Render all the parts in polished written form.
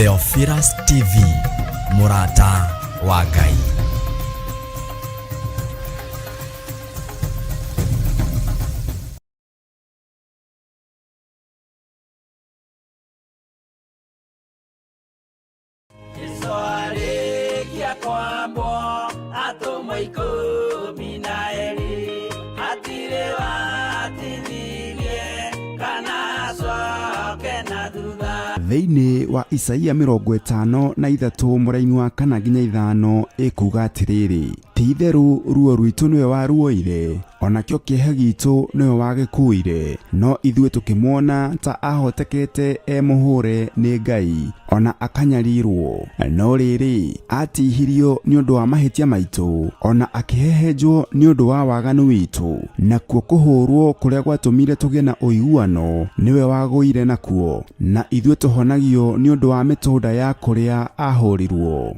Theophilus TV, mũrata wa Ngai. Jesu arĩkia kwambwo atũmwo 12 hatirĩ watithirie kana acoke na thutha. Thĩinĩ wa Isaia 53 mũraini wa 4 nginya 5 ĩkuuga atĩrĩrĩ, ti-itherũ ruo rwitũ nĩwe waruoire, o nakĩo kĩeha gitũ nĩwe wagĩkuuire, no ithuĩ tũkĩmuona ta ahotekete e mũhũre nĩ Ngai, o na akanyarirwo. No rĩrĩ, aatihirio nĩ ũndũ wa mahĩtia maitũ, o na akĩhehenjwo nĩ ũndũ wa waganu witũ, nakuo kũhũrwo kũrĩa gwatũmire tũgĩe na ũiguano, nĩwe wagũire nakuo, na ithuĩ tũhonagio nĩ ũndũ wa mĩtũnda ya kũrĩa aahũrirwo.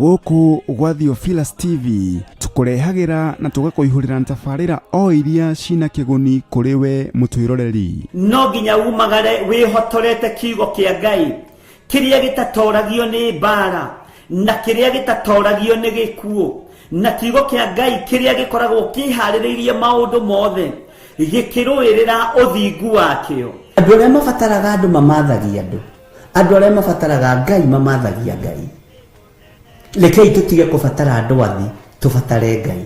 Gũkũ gwa Theophilus TV tũkũrehagĩra na tũgakũihũrĩra na tabarĩra o iria cina kĩguni kũrĩ we mũtwĩroreri. No nginya umagare wĩhotorete kiugo kĩa Ngai kĩrĩa gĩtatoragio nĩ mbara na kĩrĩa gĩtatoragio nĩ gĩkuũ, na kiugo kĩa Ngai kĩrĩa gĩkoragwo kĩharĩrĩirie maũndũ mothe gĩkĩrũĩrĩra ũthingu wakĩo. Andũ arĩa mabataraga andũ mamathagia andũ, andũ arĩa mabataraga Ngai mamathagia Ngai. Rekei tũtige kũbatara andũ athi, tũbatare Ngai.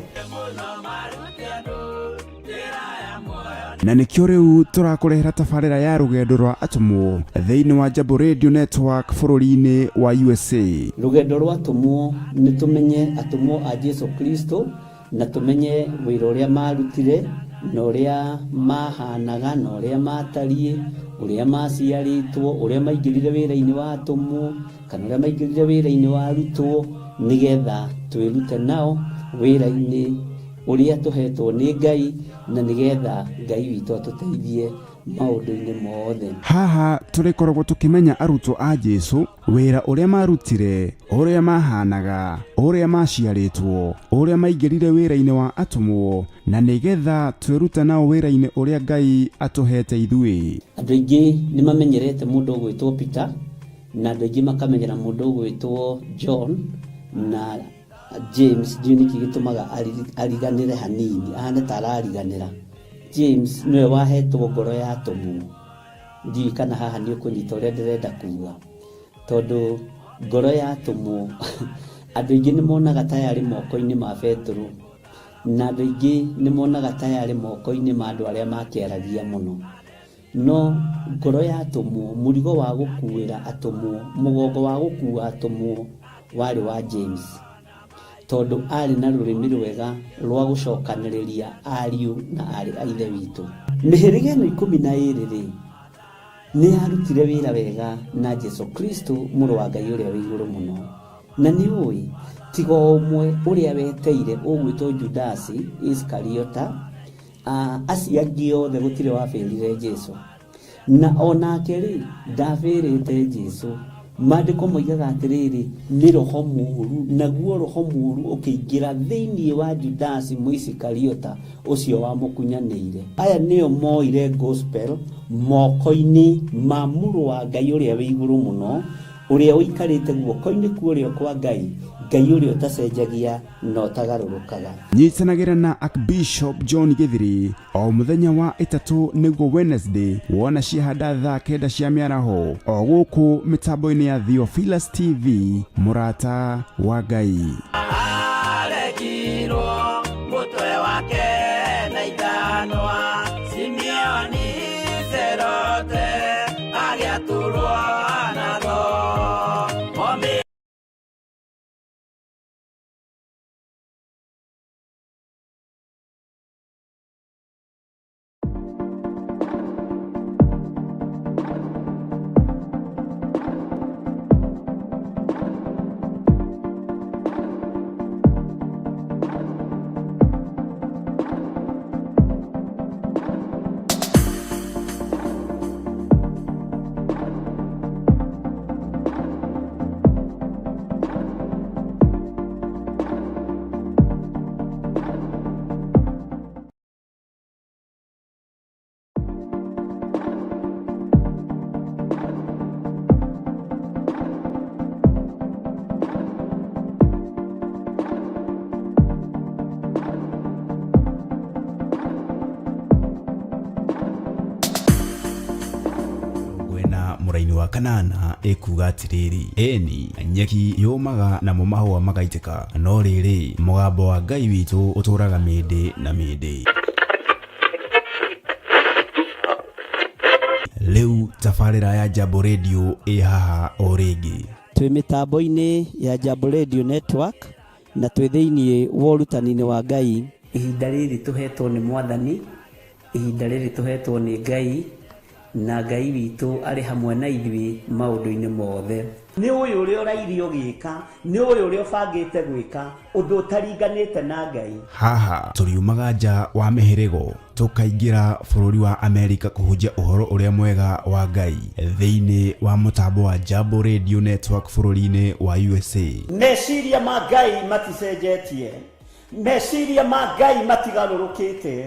Na nĩkĩo rĩu tũrakũrehera tabarĩra ya rũgendo rwa atũmwo thĩinĩ wa Jambo Radio Network bũrũri-inĩ wa USA. Rũgendo rwa atũmwo nĩ tũmenye atũmwo a Jesu Kristo na tũmenye wĩra ũrĩa marutire na ũrĩa mahanaga na ũrĩa matariĩ, ũrĩa maciarĩtwo, ũrĩa maingĩrire wĩra-inĩ wa atũmwo kana ũrĩa maingĩrire wĩra-inĩ wa arutwo, nĩgetha twĩrute nao wĩra-inĩ ũrĩa tũhetwo nĩ Ngai, na nĩgetha Ngai witũ atũteithie maũndũ-inĩ mothe. Haha tũrĩkoragwo tũkĩmenya arutwo a Jesu, wĩra ũrĩa marutire, ũrĩa mahanaga, ũrĩa maciarĩtwo, ũrĩa maingĩrire wĩra-inĩ wa atũmwo, na nĩgetha twĩrute nao wĩra-inĩ ũrĩa Ngai atũhete ithuĩ. Andũ aingĩ nĩ mamenyerete mũndũ ũgwĩtwo Peter, na andũ aingĩ makamenyera mũndũ ũgwĩtwo John na James. Ndiũĩ nĩkĩ gĩtũmaga ariganĩre hanini, ahane ta arariganĩra. James nĩwe wahetwo ngoro ya atũmwo. Ndiũĩ kana haha nĩ ũkũnyita ũrĩa ndĩrenda kuga, tondũ ngoro ya atũmwo andũ aingĩ nĩ monaga ta yarĩ moko-inĩ ma Petero, na andũ aingĩ nĩ monaga ta yarĩ moko-inĩ ma andũ arĩa makĩaragia mũno. No ngoro ya atũmwo, mũrigo wa gũkuĩra atũmwo, mũgongo wa gũkua atũmwo warĩ wa James, tondũ arĩ na rũrĩmĩ rwega rwa gũcokanĩrĩria ariũ na aarĩ a Ithe witũ. Mĩhĩrĩga ĩno 12 rĩ, nĩ yarutire wĩra wega na Jesu Kristo mũrũ wa Ngai ũrĩa wĩ igũrũ mũno. Na nĩ ũĩ, tiga o ũmwe ũrĩa weteire ũgwĩtwo Judasi Isikariota, acio angĩ othe gũtirĩ wabĩrire Jesu. Na onake rĩ, ndabĩrĩte Jesu. Maandĩko moigaga atĩrĩrĩ, nĩ roho mũũru, naguo roho mũũru ũkĩingĩra thĩinĩ wa Judasi Mũisikariota ũcio wamũkunyanĩire. Aya nĩo moire gospel moko-inĩ ma mũrũ wa Ngai ũrĩa wĩ igũrũ mũno, ũrĩa ũikarĩte guoko-inĩ kwa ũrĩo kwa Ngai, Ngai ũrĩa ũtacenjagia na ũtagarũrũkaga. Nyitanagĩra na Archbishop John Gĩthiri o mũthenya wa ĩtatũ nĩguo Wednesday wona ciahanda thaa 9 cia mĩaraho o gũkũ mĩtambo-inĩ ya Theophilus TV, mũrata wa Ngai. Aregirwo mũtwe wake na ithanwa, Simeoni Zerote agĩatũrwo na thoo. wa kanana ĩkuga atĩrĩrĩ, ĩni nyeki yũmaga namo mahũa magaitĩka, no rĩrĩ mũgambo wa Ngai witũ ũtũũraga mĩndĩ na mĩndĩ. Rĩu tabarĩra ya Jambo Radio ĩ haha o rĩngĩ. Twĩ mĩtambo-inĩ ya Jambo Radio Network na twĩ thĩinĩ wa ũrutani-inĩ wa Ngai. Ihinda rĩrĩ tũhetwo nĩ Mwathani, ihinda rĩrĩ tũhetwo nĩ Ngai, na Ngai witũ arĩ hamwe na ithuĩ maũndũ-inĩ mothe. Nĩ ũyũ ũrĩa ũrairie ũgĩka, nĩ ũyũ ũrĩa ũbangĩte gwĩka, ũndũ ũtaringanĩte na Ngai. Haha tũriumaga nja wa mĩhĩrĩgo tũkaingĩra bũrũri wa Amerika kũhunjia ũhoro ũrĩa mwega wa Ngai thĩinĩ wa mũtambo wa Jambo Radio Network bũrũri-inĩ wa USA. Meciria ma Ngai maticenjetie, meciria ma Ngai matigarũrũkĩte,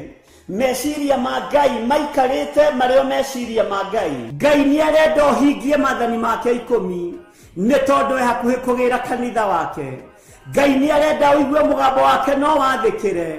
meciria ma Ngai maikarĩte marĩ o meciria ma Ngai. Ngai nĩ arenda ũhingie maathani make 10 nĩ tondũ e hakuhĩ kũgĩra kanitha wake. Ngai nĩ arenda ũigue mũgambo wake no wathĩkĩre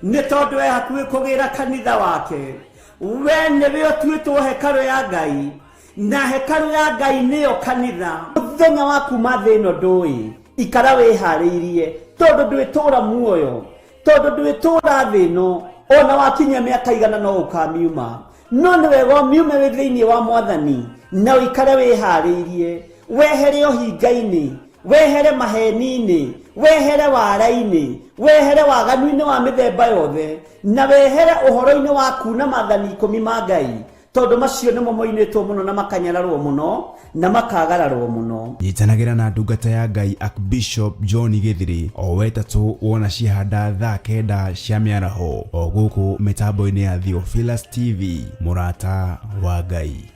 nĩ tondũ e hakuhĩ kũgĩra kanitha wake. We nĩwe ũtuĩtwo hekarũ ya Ngai, na hekarũ ya Ngai nĩyo kanitha. Mũthenya wa kuma thĩ ĩno ndũĩ, ikara wĩharĩirie, tondũ ndwĩtũra muoyo, tondũ ndwĩtũra thĩ ĩno, ona wakinyia mĩaka igana no ũkamiuma. No nĩ wega ũmiume wĩ thĩinĩ wa Mwathani na ũikare wĩharĩirie, wehere ũhinga-inĩ, wehere maheni-inĩ, wehere wara-inĩ, wehere waganu-inĩ wa mĩthemba yothe, na wehere ũhoro-inĩ wa kuna maathani 10 ma Ngai, tondũ macio nĩmo moinĩtwo mũno na makanyararwo mũno na makagararwo mũno. Nyitanagĩra na ndungata ya Ngai Archbishop John Gĩthiri o wetatũ wona cihanda thaa 9 cia mĩaraho o gũkũ mĩtambo-inĩ ya Theophilus TV, mũrata wa Ngai.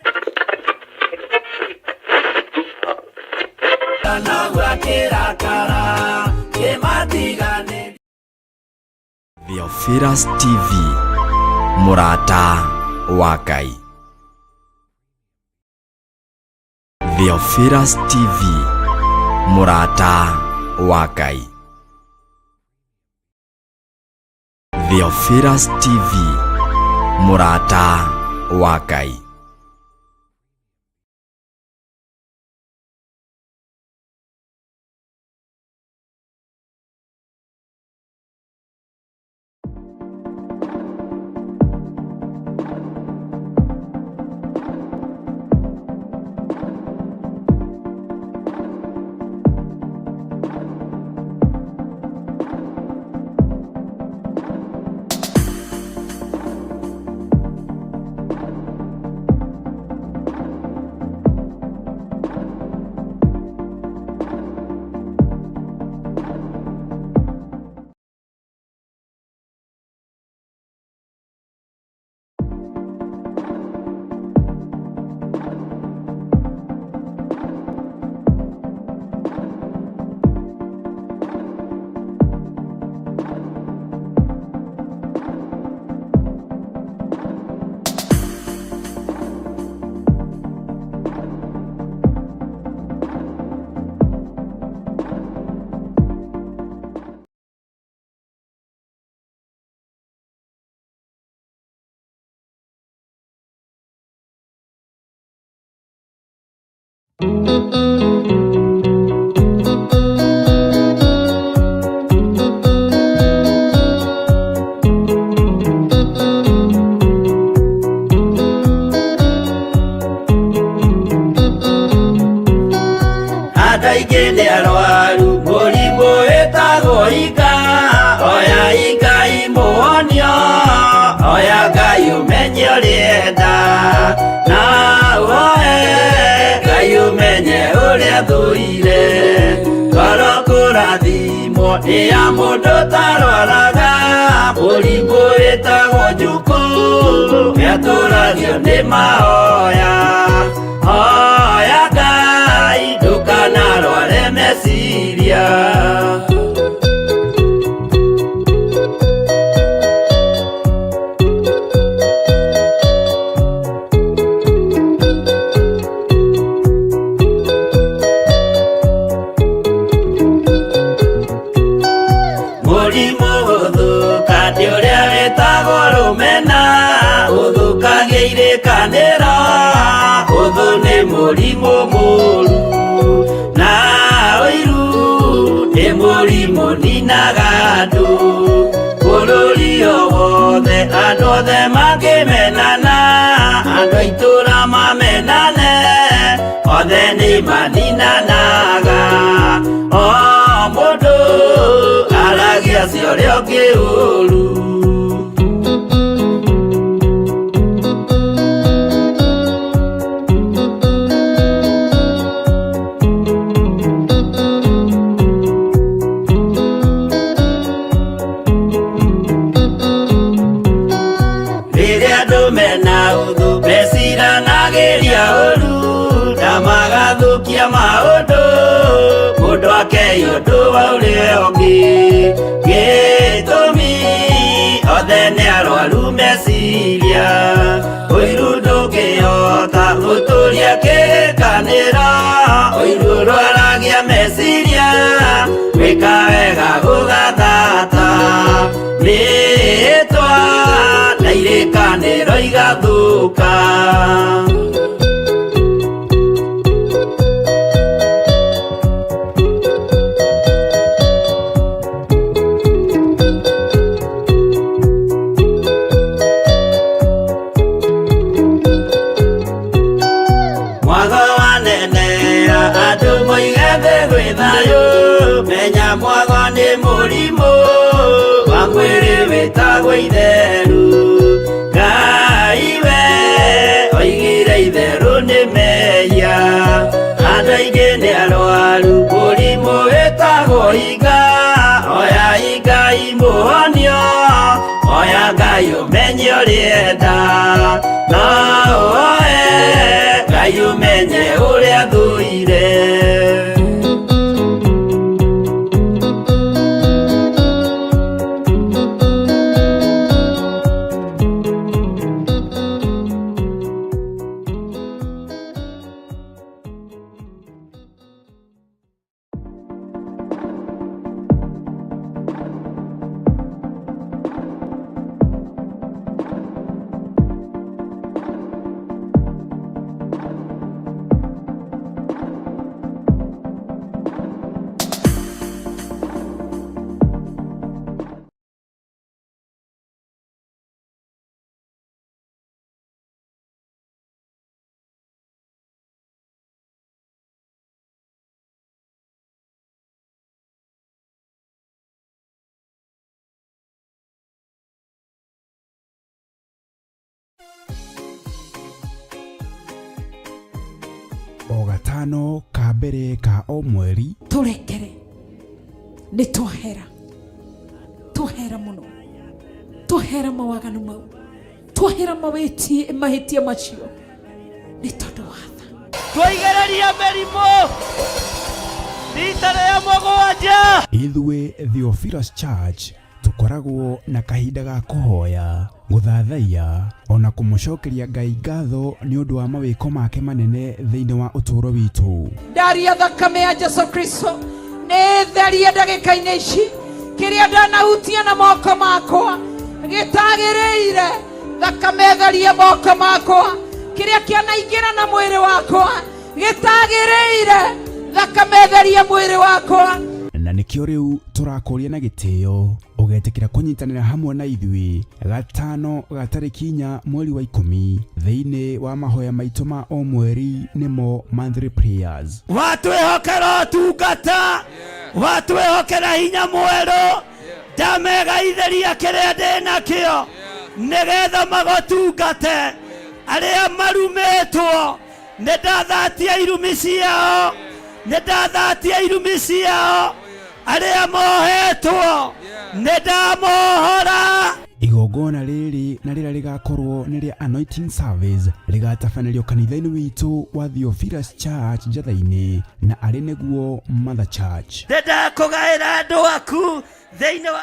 Theophilus TV, mũrata wa Ngai. Theophilus TV, mũrata wa Ngai. Theophilus TV, mũrata wa Ngai. Andũ aingĩ nĩ arwaru mũrimũ wĩtagwo ika, oya Ngai mũhonio, oya Ngai ũmenye ũrĩenda, na ũhoe Ngai ũmenye ũrĩa thũire. Ngoro kũrathimwo nĩ ya mũndũ ũtarwaraga, mũrimũ wĩtagwo njukũ, nĩatũragio nĩ mahoya. Hoya Ngai ndũkanarware meciria. Mũrimũ gũthũka nĩ ũrĩa wĩtagwo rũmena, ũthũkagia irĩkanĩro, ũthũ nĩ Mũrimũ mũru na ũiru nĩ mũrimũ ninaga andũ bũrũri o wothe andũ othe mangĩmenana andũ a itũũra mamenane othe nĩ maninanaga o mũndũ aragia cia ũrĩa ũngĩ ũru. Rĩrĩa andũ mena ũthũ meciranagĩria ũru na magathũkia maũndũ mũndũ akei ũndũ wa ũrĩa ũngĩ gĩtũmi othe nĩ arwaru meciria ũiru ndũngĩhota gũtũria kĩrĩkanĩro ũiru ũrwaragia meciria gwĩka wega gũgathata mĩĩtwa na irĩkanĩro igathũka. Mwago wanenea andũ moige thĩ gwĩ thayũ menya mwago nĩ mũrimũ wa mwĩrĩ wĩtagwo itheru Ngai we oigire itherũ nĩ mehia andũ aingĩ nĩ arwaru mũrimũ wĩtagwo iga oya Ngai mũhonio oya Ngai ũmenye ũrĩenda no ũoe Ngai ũmenye ũrĩa thũire. O gatano ka mbere ka o mweri Tũrekere nĩ twahera twahera mũno twahera mawaganu mau twahera mawĩtie mahĩtia macio nĩ tondũ wa tha. Twaigereria mĩrimũ rita rĩa mũgwanja. Ithuĩ Theophilus Church tũkoragwo na kahinda ga kũhoya gũthathaiya ona kũmũcokeria Ngai ngatho nĩ ũndũ wa mawĩko make manene thĩinĩ wa ũtũũro witũ. Ndaria thakame ya Jesu Kristo nĩ therie ndagĩka-inĩ ici kĩrĩa ndanahutia na moko makwa gĩtagĩrĩire thakame therie moko makwa kĩrĩa kĩanaingĩra na mwĩrĩ wakwa gĩtagĩrĩire thakame therie mwĩrĩ wakwa. Na nĩkĩo rĩu tũrakũria na gĩtĩo ũgetĩkĩra kũnyitanĩra hamwe na ithuĩ gatano ga tarĩki 4 mweri wa 10 thĩinĩ wa mahoya maitũ ma o mweri nĩmo monthly prayers. Watwĩhokera ũtungata watwĩhokera hinya mwerũ ndamegaithĩria kĩrĩa ndĩ nakĩo nĩgetha magũtungate arĩa marumĩtwo nĩ ndathatia irumi ciao nĩ ndathatia irumi ciao arĩa mohetwo nĩ ndamohora. Igongona rĩrĩ na rĩrĩa rĩgakorwo nĩ rĩa anointing service rĩgatabanĩrio kanitha-inĩ witũ wa Theophilus Church Njatha-inĩ na arĩ nĩguo Mother Church. Nĩ ndakũgaĩra andũ aku thĩinĩ wa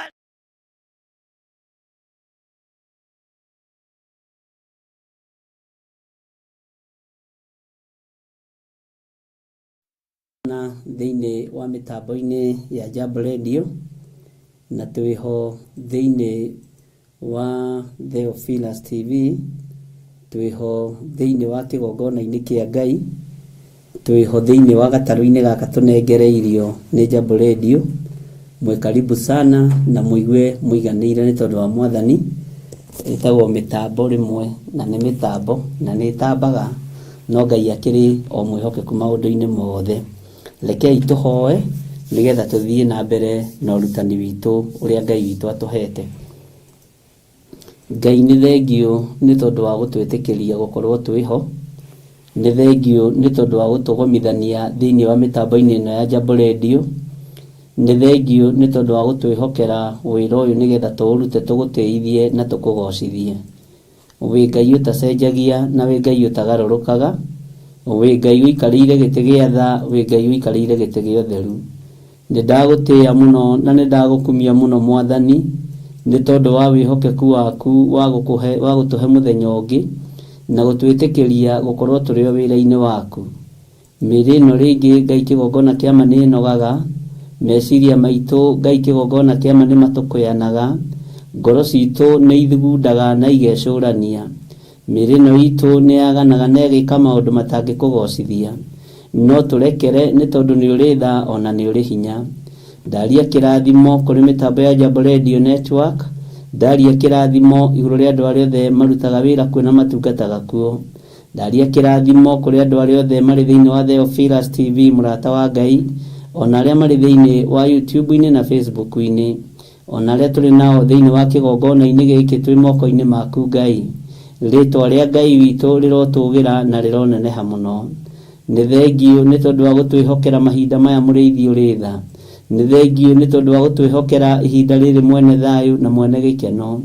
na thĩinĩ wa mĩtambo-inĩ ya Jambo Radio na twĩho thĩinĩ wa Theophilus TV twĩho thĩinĩ wa kĩgongona-inĩ kĩa Ngai Twĩho thĩinĩ wa gatarũ-inĩ gaka tũnengereirio nĩ Jambo Radio. Mwĩ karibu sana na mũigue mũiganĩire nĩ tondũ wa Mwathani. Ĩtagwo mĩtambo rĩmwe na nĩ mĩtambo na nĩ ĩtambaga, no Ngai akĩrĩ o mwĩhokeku maũndũ-inĩ mothe. Rekei tũhoe nĩgetha tũthiĩ na mbere na ũrutani witũ ũrĩa Ngai witũ atũhete. Ngai nĩ thengiũ nĩ tondũ wa gũtwĩtĩkĩria gũkorwo twĩho. Nĩ thengiũ nĩ tondũ wa gũtũgomithania thĩinĩ wa mĩtambo-inĩ ĩno ya Jambo Radio. Nĩ thengiũ nĩ tondũ wa gũtwĩhokera wĩra ũyũ nĩgetha tũũrute tũgũtĩithie na tũkũgocithie. Wĩ Ngai ũtacenjagia na wĩ Ngai ũtagarũrũkaga. Wĩ Ngai ũikarĩire gĩtĩ gĩa tha, wĩ Ngai ũikarĩire gĩtĩ gĩa ũtheru. Nĩ ndagũtĩĩa mũno na nĩ ndagũkumia mũno Mwathani, nĩ tondũ wa wĩhokeku waku wa gũkũhe, wa gũtũhe mũthenya ũngĩ, na gũtwĩtĩkĩria gũkorwo tũrĩ o wĩra-inĩ waku. Mĩĩrĩ ĩno rĩngĩ Ngai kĩgongona kĩa ma nĩ ĩnogaga, meciria maitũ Ngai kĩgongona kĩa ma nĩ matũkũyanaga, ngoro citũ nĩ ithugundaga na igecũrania. Mĩĩrĩ ĩno itũ nĩ yaganaga na ĩgĩka maũndũ matangĩkũgocithia. No tũrekere nĩ tondũ nĩ ũrĩ tha o na nĩ ũrĩ hinya. Ndaria kĩrathimo kũrĩ mĩtambo ya Jambo Radio Network. Ndaria kĩrathimo igũrũ rĩa andũ arĩa othe marutaga wĩra kuo na matungataga kuo. Ndaria kĩrathimo kũrĩ andũ arĩa othe marĩ thĩinĩ wa Theophilus TV mũrata wa Ngai, o na arĩa marĩ thĩinĩ wa YouTube-inĩ na Facebook-inĩ. O na arĩa tũrĩ nao thĩinĩ wa kĩgongona-inĩ gĩkĩ twĩ moko-inĩ maku, Ngai. Rĩĩtwa rĩa Ngai witũ rĩrotũũgĩra na rĩroneneha mũno. Nĩ thengiũ nĩ tondũ wa gũtwĩhokera mahinda maya Mũrĩithi ũrĩ tha. Nĩ thengiũ nĩ tondũ wa gũtwĩhokera ihinda rĩrĩ mwene thayũ na mwene gĩkeno.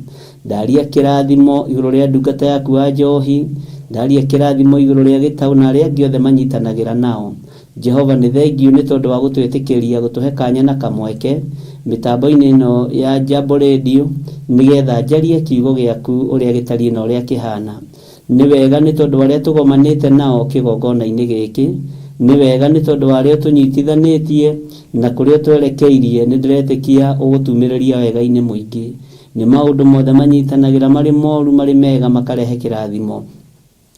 Ndaria kĩrathimo igũrũ rĩa ndungata yaku Wanjohi. Ndaria kĩrathimo igũrũ rĩa Gĩtaũ na arĩa angĩ othe manyitanagĩra nao. Jehova nĩ thengiũ nĩ tondũ wa gũtwĩtĩkĩria gũtũhe kanya na kamweke mĩtambo-inĩ ĩno ya Jambo Radio nĩgetha njarie kiugo gĩaku ũrĩa gĩtariĩ na ũrĩa kĩhana. Nĩ wega nĩ tondũ wa arĩa tũgomanĩte nao kĩgongona-inĩ gĩkĩ. Nĩ wega nĩ tondũ wa arĩa ũtũnyitithanĩtie na kũrĩa ũtwerekeirie nĩ ndĩretĩkia ũgũtumĩrĩria wega-inĩ mũingĩ. Nĩ maũndũ mothe manyitanagĩra marĩ moru marĩ mega makarehe kĩrathimo.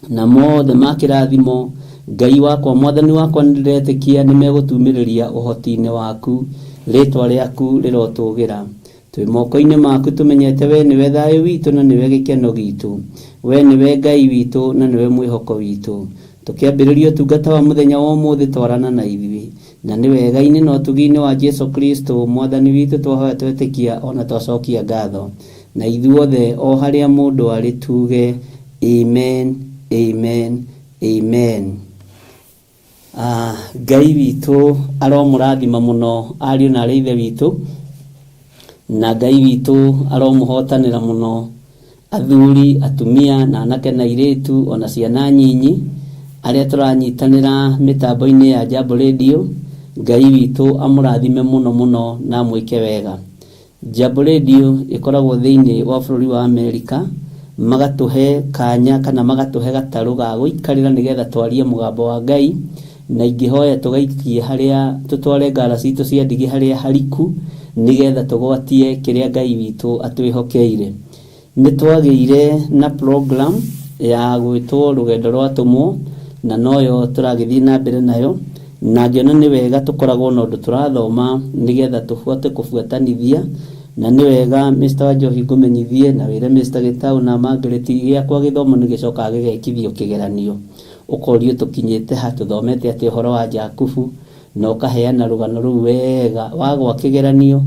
Na mothe ma kĩrathimo, Ngai wakwa, Mwathani wakwa, nĩndĩretĩkia nĩmegũtumĩrĩria ũhoti-inĩ waku, rĩĩtwa rĩaku rĩrotũgĩra. Twĩ moko-inĩ maku tũmenyete wee nĩwe thayũ witũ na nĩwe gĩkeno gitũ. Wee nĩwe Ngai witũ na nĩwe mwĩhoko witũ. Tũkĩambĩrĩria ũtungata wa mũthenya wa ũmũthĩ twarana na ithuĩ. Na nĩ wega-inĩ na ũtugi-inĩ wa Jesu Kristo Mwathani witũ twahoya twetĩkia o na twacokia ngatho. Na ithuothe o harĩa mũndũ arĩ tuge Amen, amen, amen. Ah, Ngai witũ aromũrathima mũno ariũ na arĩ ithe witũ, na Ngai witũ aromũhotanĩra mũno athuri, atumia na anake na airĩtu ona ciana nyinyi arĩa tũranyitanĩra mĩtambo-inĩ ya Jambo Radio. Ngai witũ amũrathime mũno mũno na amwĩke wega. Jambo Radio ĩkoragwo thĩinĩ wa bũrũri wa Amerika, magatũhe kanya kana magatũhe gatarũ ga gũikarĩra nĩgetha twarie mũgambo wa Ngai, na ingĩhoya tũgaikie harĩa, tũtware ngara citũ cia ndigi harĩa hariku, nĩgetha tũgwatie kĩrĩa Ngai witũ atwĩhokeire. Nĩ twagĩire na program ya gwĩtwo Rũgendo rwa Atũmwo, na noyo tũragĩthiĩ na mbere nayo, na ngĩona nĩ wega tũkoragwo na ũndũ tũrathoma nĩgetha tũhote kũbuatanithia, na nĩ wega Mister Wanjohi ngũmenyithie na wĩre Mister Gĩtaũ na Margaret gĩakwa gĩthomo nĩ gĩcokaga gĩgekithio kĩgeranio, ũkorio tũkinyĩte ha, tũthomete atĩa ũhoro wa Jakubu, na ũkaheana rũgano rũu wega, wagwa kĩgeranio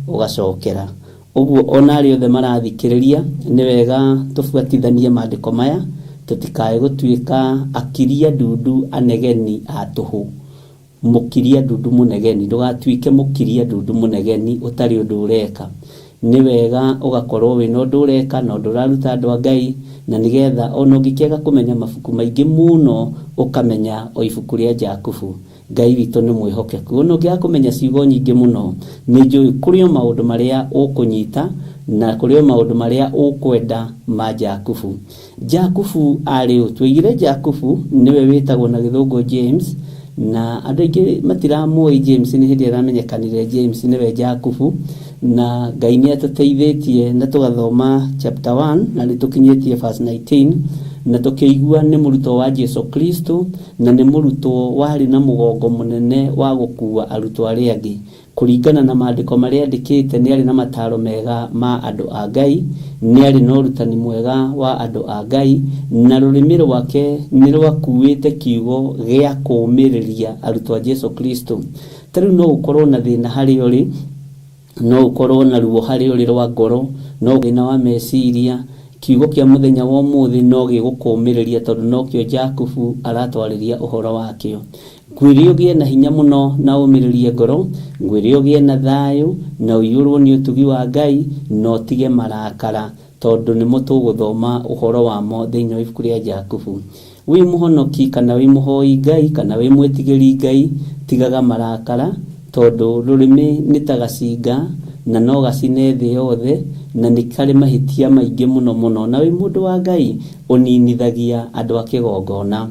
ũgacokera. Ũguo o na arĩa othe marathikĩrĩria, nĩ wega tũbuatithanie maandĩko maya, tũtikae gũtuĩka akiria ndundu anegeni a tũhũ. Mũkiria ndundu mũnegeni, ndũgatuĩke mũkiria ndundu mũnegeni ũtarĩ ũndũ ũreka. Nĩ wega ũgakorwo wĩna ũndũ ũreka na ũndũ ũraruta andũ a Ngai, na nĩgetha ona ũngĩkĩaga kũmenya mabuku maingĩ mũno, ũkamenya o ibuku rĩa Jakubu. Ngai witũ nĩ mwĩhokeku. Ona ũngĩaga kũmenya ciugo nyingĩ mũno, nĩ njũĩ kũrĩ o maũndũ marĩa ũkũnyita na kũrĩ o maũndũ marĩa ũkwenda ma Jakubu. Jakubu arĩ ũ? Twoigire Jakubu nĩwe wĩtagwo na gĩthũngũ James, na andũ aingĩ matiramũĩ James, nĩ hĩndĩ aramenyekanire James nĩwe Jakubu, na Ngai nĩ atũteithĩtie na tũgathoma chapter 1 na nĩ tũkinyĩtie verse 19. Na tũkĩigua nĩ mũrutwo wa Jesu Kristo, na nĩ mũrutwo warĩ na mũgongo mũnene wa gũkua arutwo arĩa angĩ. Kũringana na maandĩko marĩa andĩkĩte, nĩ arĩ na mataro mega ma andũ a Ngai, nĩ arĩ na ũrutani mwega wa andũ a Ngai, na rũrĩmĩ rwake nĩ rwakuĩte kiugo gĩa kũũmĩrĩria arutwo a Jesu Kristo. Ta rĩu no ũkorwo na thĩna harĩa ũrĩ, no ũkorwo na ruo harĩa ũrĩ rwa ngoro, no thĩna wa meciria, kiugo kĩa mũthenya wa ũmũthĩ no gĩgũkũũmĩrĩria tondũ nokĩo Jakubu aratwarĩria ũhoro wakĩo. Ngwĩre ũgĩe na hinya mũno na ũmĩrĩrie ngoro, ngwĩre ũgĩe na thayũ na ũiyũrwo nĩ ũtugi wa Ngai, na ũtige marakara tondũ nĩmo tũgũthoma ũhoro wamo thĩinĩ wa ibuku rĩa Jakubu. Wĩ mũhonoki kana wĩ mũhoi Ngai kana wĩ mwĩtigĩri Ngai, tigaga marakara tondũ rũrĩmĩ nĩ ta gacinga na no gacine thĩ yothe, na nĩ karĩ mahĩtia maingĩ mũno mũno. Na wĩ mũndũ wa Ngai ũninithagia andũ a kĩgongona.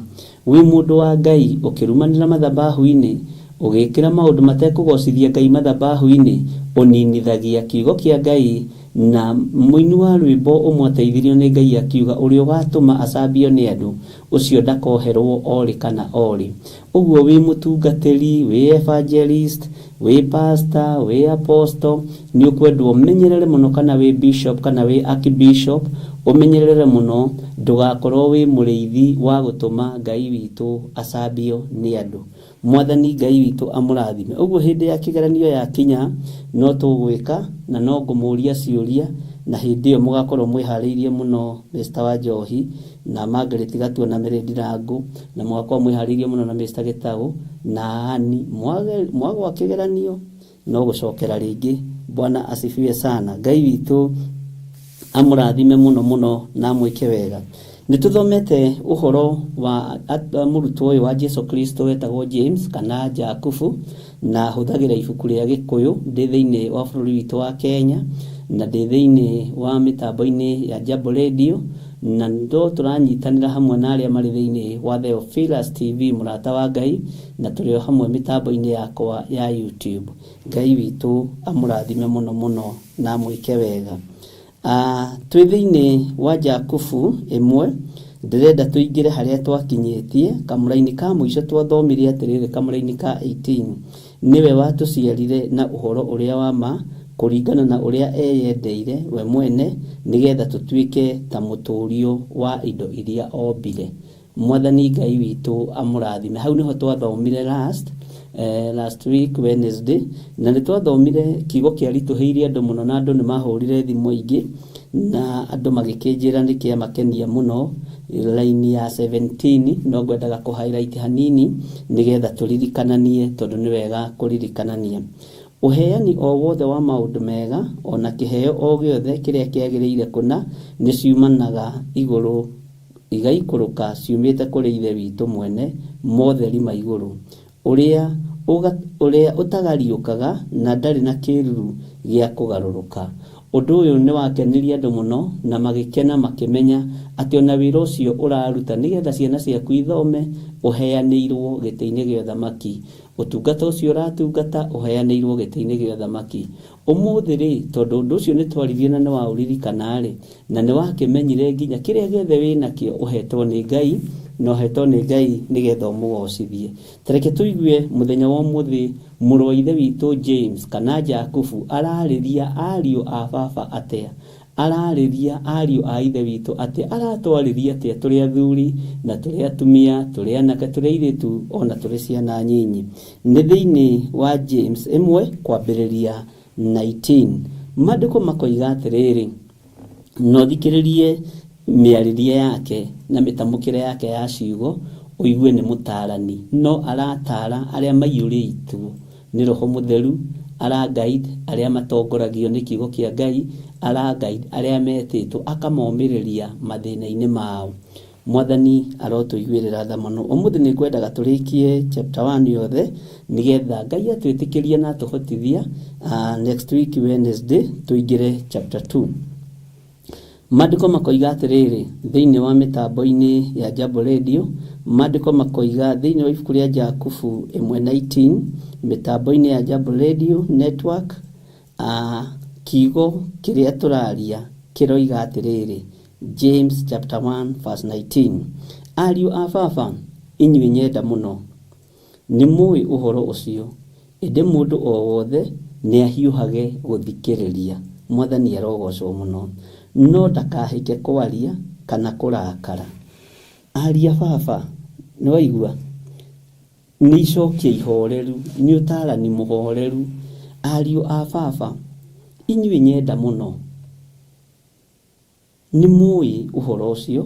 Wĩ mũndũ wa Ngai ũkĩrumanĩra mathabahu-inĩ, ũgĩkĩra maũndũ matekũgocithia Ngai mathabahu-inĩ, ũninithagia kiugo kĩa Ngai. Na mũini wa rwĩmbo ũmwe ateithirio nĩ Ngai akiuga ũrĩa ũgatũma acambio nĩ andũ, ũcio ndakoherwo orĩ kana orĩ. Ũguo wĩ mũtungatĩri, wĩ evangelist, wĩ pastor, wĩ apostle, nĩ ũkwendwo ũmenyerere mũno, kana wĩ bishop kana wĩ archbishop, ũmenyerere mũno ndũgakorwo wĩ mũrĩithi wa gũtũma Ngai witũ acambio nĩ andũ. Mwathani Ngai witũ amũrathime. Ũguo hĩndĩ ya kĩgeranio yakinya no tũgwĩka na no ngũmũria ciũria, na hĩndĩ ĩyo mũgakorwo mwĩharĩirie mũno Mr. Wanjohi na Margaret Gatua na Mary Ndirangu, na mũgakorwo mwĩharĩirie mũno na Mr. Gĩtaũ na Ani. Mwagwa kĩgeranio no gũcokera rĩngĩ. Bwana asifiwe sana. Ngai witũ amũrathime mũno mũno na amwĩke wega. Nĩ tũthomete ũhoro wa mũrutwo ũyũ wa Jesu Kristo wetagwo James kana Jakubu, na hũthagĩra ibuku rĩa Gĩkũyũ ndĩ thĩinĩ wa bũrũri witũ wa Kenya, na ndĩ thĩinĩ wa mĩtambo-inĩ ya Jambo Radio, na ndo tũranyitanĩra hamwe na arĩa marĩ thĩinĩ wa Theophilus TV mũrata wa Ngai, na tũrĩ o hamwe mĩtambo-inĩ yakwa ya YouTube. Ngai witũ amũrathime mũno mũno na amwĩke wega. Twĩ thĩinĩ wa Jakubu ĩmwe, ndĩrenda tũingĩre harĩa twakinyĩtie kamũraini ka mũico. Twathomire atĩrĩrĩ kamũraini ka 18, nĩwe watũciarire na ũhoro ũrĩa wa ma kũringana na ũrĩa eyendeire we mwene, nĩgetha tũtuĩke ta mũtũrio wa indo iria ombire. Mwathani Ngai witũ amũrathime. Hau nĩho twathomire last week Wednesday, na nĩ twathomire kiugo kĩaritũhĩirie andũ mũno, na andũ nĩ mahũrire thimũ aingĩ na andũ magĩkĩnjĩra nĩ kĩamakenia mũno. Line ya 17 no ngwendaga kũ highlight hanini nĩgetha tũririkananie, tondũ nĩ wega kũririkanania. Ũheani o wothe wa maũndũ mega ona kĩheo o gĩothe kĩrĩa kĩagĩrĩire kũna nĩ ciumanaga igũrũ igaikũrũka ciumĩte kũrĩ Ithe witũ mwene motheri ma igũrũ, ũrĩa ũtagariũkaga na ndarĩ na kĩĩruru gĩa kũgarũrũka. Ũndũ ũyũ nĩ wakenirie andũ mũno na magĩkena makĩmenya atĩ ona wĩra ũcio ũraruta nĩgetha ciana ciaku ithome ũheanĩirwo gĩtĩ-inĩ gĩa ũthamaki. Ũtungata ũcio ũratungata ũheanĩirwo gĩtĩ-inĩ gĩa ũthamaki. Ũmũthĩ rĩ, tondũ ũndũ ũcio nĩ twaririe na nĩ waũririkana rĩ, na nĩ wakĩmenyire nginya kĩrĩa gĩothe wĩnakĩo ũhetwo nĩ Ngai, na ũhetwo nĩ Ngai nĩgetha ũmũgocithie. Ta reke tũigue mũthenya wa ũmũthĩ mũrũ wa ithe witũ James kana Jakubu ararĩria ariũ a baba atĩa, ararĩria ariũ a ithe witũ atĩa, aratwarĩria atĩa tũrĩ athuri na tũrĩ atumia, tũrĩ anake, tũrĩ airĩtu ona tũrĩ ciana nyinyi. Nĩ thĩinĩ wa James ĩmwe kwambĩrĩria 19. Maandĩko makoiga atĩrĩrĩ, no thikĩrĩrie mĩarĩrie yake na mĩtamũkĩre yake ya ciugo, ũigue nĩ mũtaarani, no aratara arĩa maiyũrĩtwo nĩ Roho Mũtheru, ara guide arĩa matongoragio nĩ kiugo kĩa Ngai, ara guide arĩa metĩtwo, akamomĩrĩria mathĩna-inĩ mao. Mwathani arotũiguĩrĩra tha mũno. Ũmũthĩ nĩ ngwendaga tũrĩkie chapter 1 yothe nĩgetha Ngai atwĩtĩkĩrie na atũhotithia, next week Wednesday tũingĩre chapter 2. Maandĩko makoiga atĩrĩrĩ, thĩinĩ wa mĩtambo-inĩ ya Jambo Radio, maandĩko makoiga thĩinĩ wa ibuku rĩa Jakubu 1:19, mĩtambo-inĩ ya Jambo Radio Network, kiugo kĩrĩa tũraria kĩroiga atĩrĩrĩ, James chapter 1 verse 19. Ariũ a baba, inyuĩ nyenda mũno, nĩ mũĩ ũhoro ũcio, ĩndĩ mũndũ o wothe nĩahiũhage gũthikĩrĩria. Mwathani arogocwo mũno. No ndakahĩke kwaria kana kũrakara. Aria baba, nĩwaigua? Nĩ icokia ihoreru, nĩ ũtaarani mũhoreru. Ariũ a baba, inyuĩ nyenda mũno, nĩ mũĩ ũhoro ũcio,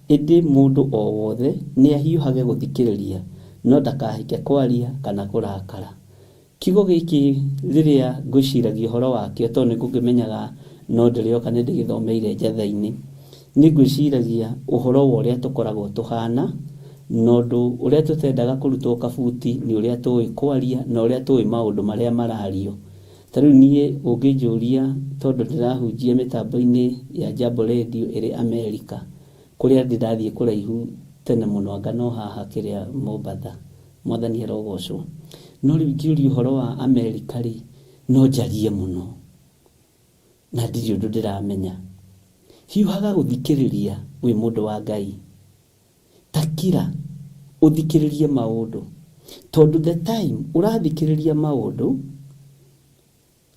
ĩndĩ mũndũ o wothe nĩahiũhage gũthikĩrĩria, no ndakahĩke kwaria kana kũrakara. Kiugo gĩkĩ rĩrĩa ngwĩciragia ũhoro wakĩo, tondũ nĩ ngũkĩmenyaga no ndĩrĩoka nĩ ndĩgĩthomeire njatha-inĩ, nĩ ngwĩciragia ũhoro wa ũrĩa tũkoragwo tũhana, na ũndũ ũrĩa tũtendaga kũrutwo kabuti nĩ ũrĩa tũĩ kwaria na ũrĩa tũĩ maũndũ marĩa marario. Ta rĩu niĩ ũngĩnjũria tondũ ndĩrahunjia mĩtambo-inĩ ya Jambo Radio ĩrĩ Amerika, kũrĩa ndĩ ndathiĩ kũraihu tene mũno anga no haha kĩrĩa Mombatha, Mwathani arogocwo. No rĩu ingĩũrio ũhoro wa Amerika rĩ, no njarie mũno na ndirĩ ũndũ ndĩramenya. Hiũhaga gũthikĩrĩria wĩ mũndũ wa Ngai. Ta kira ũthikĩrĩrie maũndũ, tondũ the time ũrathikĩrĩria maũndũ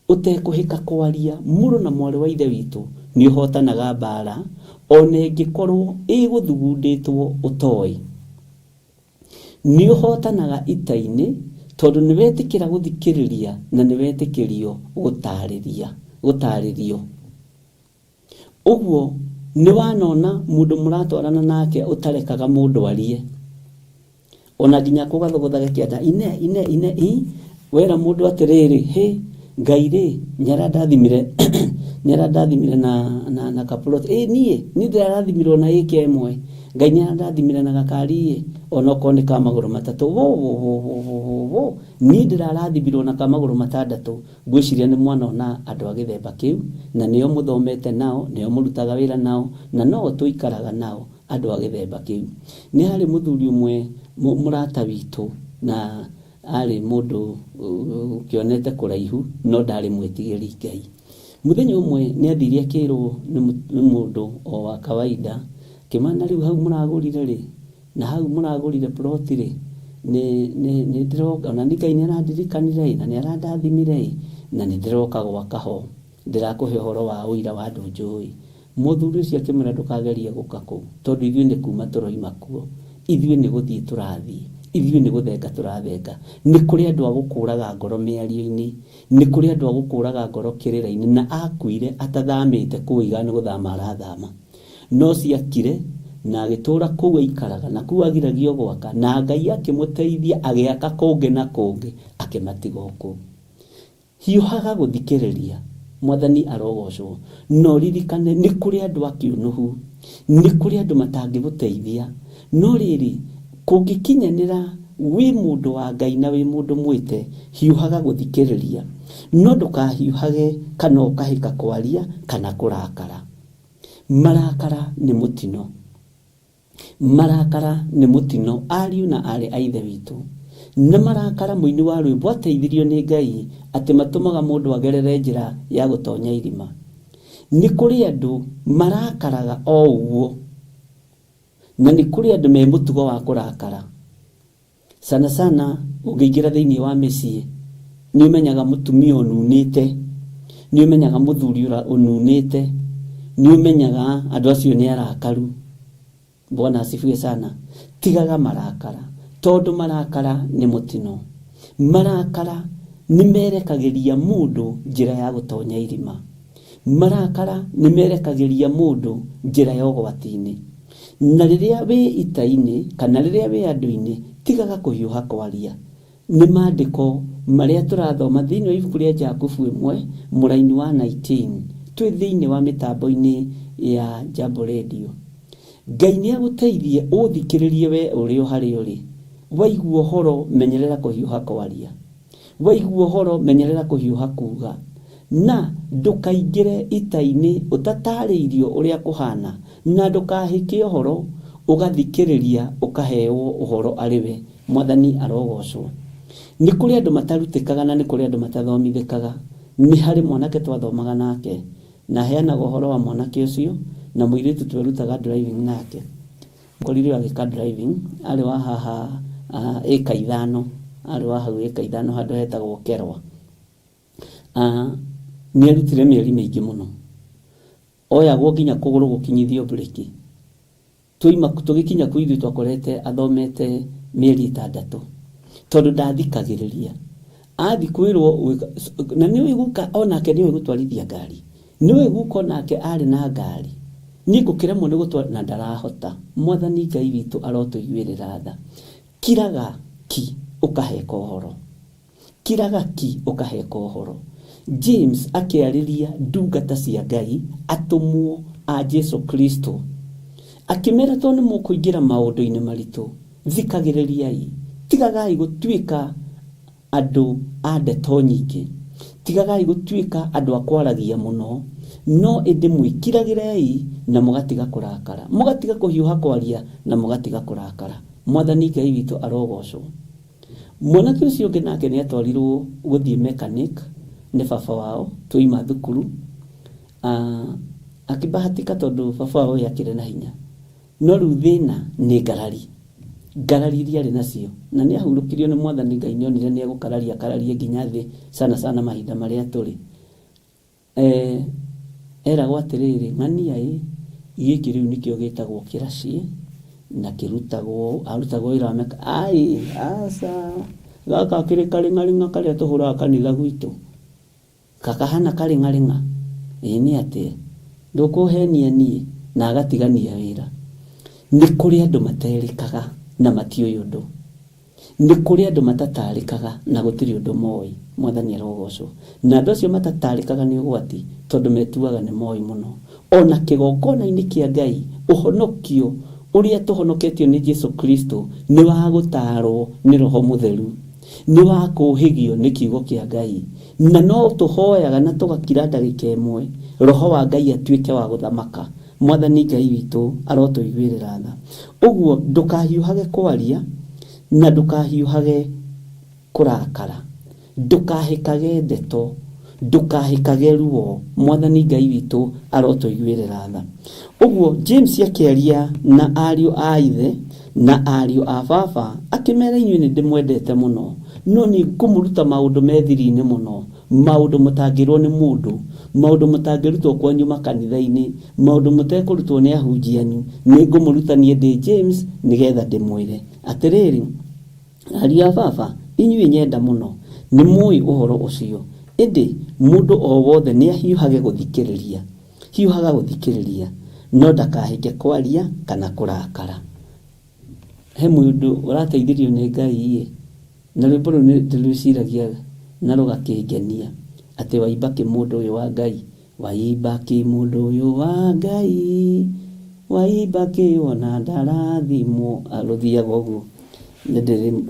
ũtekũhĩka kwaria, mũrũ na mwarĩ wa Ithe witũ, nĩ ũhotanaga mbara ona ĩngĩkorwo ĩgũthugundĩtwo ũtoĩ. Nĩ ũhotanaga ita-inĩ tondũ nĩ wetĩkĩra gũthikĩrĩria na nĩ wetĩkĩrio gũtarĩria, gũtarĩrio. Ũguo nĩ wanona mũndũ mũratwarana nake ũtarekaga mũndũ arie. Ona nginya kũgathũgũthaga kĩanda ine ine ine i wera mũndũ atĩrĩrĩ, hĩ Ngai rĩ nĩarandathimire nĩarandathimire na na na kaplot ĩ niĩ niĩ ndĩrarathimirwo na ĩka ĩmwe Ngai nĩarandathimire na gakari ĩ ona okorwo nĩ ka magũrũ matatũ wo wo wo wo wo wo wo niĩ ndĩrarathimirwo na ka magũrũ matandatũ. Ngwĩciria nĩ mwanona andũ a gĩthemba kĩu, na nĩo mũthomete nao, nĩo mũrutaga wĩra nao, na no-o tũikaraga nao, andũ a gĩthemba kĩu. Nĩ harĩ mũthuri ũmwe mũrata witũ, na aarĩ mũndũ ũkĩonete kũraihu, no ndaarĩ mwĩtigĩri Ngai. Mũthenya ũmwe nĩ athire akĩrwo nĩ mũndũ o wa kawaida, akĩmwĩra na rĩu hau mũragũrire-rĩ, Na hau mũragũrire plot rĩ, nĩ nĩ nĩ ndĩroka, ona niĩ Ngai nĩ arandirikanire ĩ, na nĩ arandathimire ĩ, na nĩ ndĩroka gwaka ho. Ndĩrakũhe ũhoro wa ũira wa andũ njũĩ. Mũthuri ũcio akĩmwĩra ndũkagerie gũka kũu, tondũ ithuĩ nĩ kuma tũroima kuo. Ithuĩ nĩ gũthiĩ tũrathiĩ. Ithuĩ nĩ gũthenga tũrathenga. Nĩ kũrĩ andũ a gũkũraga ngoro mĩario-inĩ. Nĩ kũrĩ andũ a gũkũraga ngoro kĩrĩra-inĩ. Na akuire atathamĩte kũu oigaga nĩ gũthama arathama. No ciakire, na agĩtũũra kũu aikaraga, na kũu agiragio gwaka, na Ngai akĩmũteithia agĩaka kũngĩ na kũngĩ, akĩmatiga o kũu. Hiũhaga gũthikĩrĩria, Mwathani arogocwo, na ũririkane nĩ kũrĩ andũ a kĩũnũhu, nĩ kũrĩ andũ matangĩgũteithia, no rĩrĩ, kũngĩkinyanĩra wĩ mũndũ wa Ngai na wĩ mũndũ mwĩte, hiũhaga gũthikĩrĩria, no ndũkahiũhage kana ũkahĩka kwaria kana kũrakara. Marakara nĩ mũtino. Marakara nĩ mũtino ariũ na aarĩ a Ithe witũ. Na marakara mũini wa rwĩmbo ateithirio nĩ Ngai atĩ matũmaga mũndũ agerere njĩra ya gũtonya irima. Nĩ kũrĩ andũ marakaraga o ũguo. Na nĩ kũrĩ andũ me mũtugo wa kũrakara. Sana sana ũngĩingĩra thĩinĩ wa mĩciĩ nĩ ũmenyaga mũtumia ũnunĩte, nĩ ũmenyaga mũthuri ũnunĩte, nĩ ũmenyaga andũ acio nĩ arakaru. Bwana asifiwe sana. Tigaga marakara tondũ marakara nĩ mũtino. Marakara nĩ merekagĩria mũndũ njĩra ya gũtonya irima. Marakara nĩ merekagĩria mũndũ njĩra ya ũgwati-inĩ. Na rĩrĩa wĩ ita-inĩ kana rĩrĩa wĩ andũ-inĩ, tigaga kũhiũha kwaria. Nĩ maandĩko marĩa tũrathoma thĩinĩ wa ibuku rĩa Jakubu ĩmwe mũraini wa 19 twĩ thĩinĩ wa mĩtambo-inĩ ya Jambo Radio. Ngai nĩ agũteithie ũthikĩrĩrie we ũrĩ o harĩa ũrĩ. Waigua ũhoro menyerera kũhiũha kwaria. Waigua ũhoro menyerera kũhiũha kuuga. Na ndũkaingĩre ita-inĩ ũtataarĩirio ũrĩa kũhaana, na ndũkahĩke ũhoro, ũgathikĩrĩria ũkahewo ũhoro arĩ we. Mwathani arogocwo. Nĩ kũrĩ andũ matarutĩkaga na nĩ kũrĩ andũ matathomithĩkaga. Nĩ harĩ mwanake twathomaga nake, na heanaga ũhoro wa mwanake ũcio, Na mũirĩtu twerutaga driving nake, ngorirwo agĩka driving, arĩ wa haha ĩka 5, arĩ wa hau ĩka 5 handũ hetagwo Kerwa. Nĩ arutire mĩeri mĩingĩ mũno, oyagwo nginya kũgũrũ gũkinyithio breki. Twaima tũgĩkinya kũu ithuĩ twakorete athomete mĩeri 6, tondũ ndathikagĩrĩria. Athi kwĩrwo na nĩũĩ guka onake nĩũĩ gũtwarithia ngari, nĩũĩ guka onake arĩ na ngari, niĩ ngũkĩremwo nĩ gũtwara na ndarahota. Mwathani Ngai witũ arotũiguĩrĩra tha. Kiraga ki ũkaheka ũhoro, kiraga ki ũkaheka ũhoro. James akĩarĩria ndungata cia Ngai, atũmwo a Jesu Kristo, akĩmera tondũ nĩ mũkũingĩra maũndũ-inĩ maritũ, thikagĩrĩriai, tigagai gũtuĩka andũ a ndeto nyingĩ, tigagai gũtuĩka andũ a kwaragia mũno, no ĩndĩ mwĩkiragĩrei na mũgatiga kũrakara, mũgatiga kũhiũha kwaria na mũgatiga kũrakara. Mwathani Ngai witũ arogocwo. Mwanake ũcio ũngĩ nake nĩ atwarirwo gũthiĩ mechanic nĩ baba wao twaima thukuru. Akĩbahatika tondũ baba wao akĩrĩ na hinya, no rĩu thĩna nĩ ngarari, ngarari iria arĩ nacio, na nĩ ahurũkirio nĩ Mwathani Ngai, nĩ onire nĩ egũkararia akararie nginya thĩ, sana sana mahinda marĩa tũrĩ. Eragwo atĩrĩrĩ, ng'ania ĩ, gĩkĩ rĩu nĩkĩo gĩtagwo kĩraci na kĩrutagwo, arutagwo wĩra wa meka, ai aca, gaka kĩrĩ karĩng'arĩng'a karĩa tũhũraga kanitha gwitũ, kakahana karĩng'arĩng'a, ĩ nĩ atĩa, ndũkũhenia niĩ, na agatigania wĩra. Nĩ kũrĩ andũ materĩkaga na matiũĩ ũndũ, nĩ kũrĩ andũ matatarĩkaga na gũtirĩ ũndũ moĩ. Mwathani arogocwo. Na andũ acio matatarĩkaga nĩ ũgwati, tondũ metuaga nĩ moĩ mũno. Ona kĩgongona-inĩ kĩa Ngai, ũhonokio ũrĩa tũhonoketio nĩ Jesu Kristo nĩ wa gũtaarwo nĩ Roho Mũtheru, nĩ wa kũũhĩgio nĩ kiugo kĩa Ngai, na no tũhoyaga na tũgakira ndagĩka ĩmwe Roho wa Ngai atuĩke wa gũthamaka. Mwathani Ngai witũ arotũiguĩrĩra tha. Ũguo ndũkahiũhage kwaria na ndũkahiũhage kũrakara, ndũkahĩkage ndeto, ndũkahĩkage ruo. Mwathani Ngai witũ arotũiguĩrĩra tha. Ũguo James akĩaria na ariũ a ithe na ariũ a baba, akĩmera inyuĩ nĩ ndĩmwendete mũno, no nĩ ngũmũruta maũndũ me thiri-inĩ mũno, maũndũ mũtangĩrwo nĩ mũndũ, maũndũ mũtangĩrutwo kwanyu makanitha-inĩ, maũndũ mũtekũrutwo nĩ ahunjia anyu, nĩ ngũmũruta niĩ ndĩ James nĩgetha ndĩmwĩre atĩrĩrĩ, ariũ a baba, inyuĩ nyenda mũno, nĩ mũĩ ũhoro ũcio, ĩndĩ mũndũ o wothe nĩ ahiũhage gũthikĩrĩria, hiũhaga gũthikĩrĩria, no ndakahĩke kwaria kana kũrakara. He mũndũ ũrateithirio nĩ Ngai ĩ, na rwĩmbo rũu nĩ ndĩrwĩciragia na rũgakĩngenia, atĩ waimba kĩ mũndũ ũyũ wa Ngai, waimba kĩ mũndũ ũyũ wa Ngai, waimba kĩ ona ndarathimwo. Rũthiaga ũguo, nĩ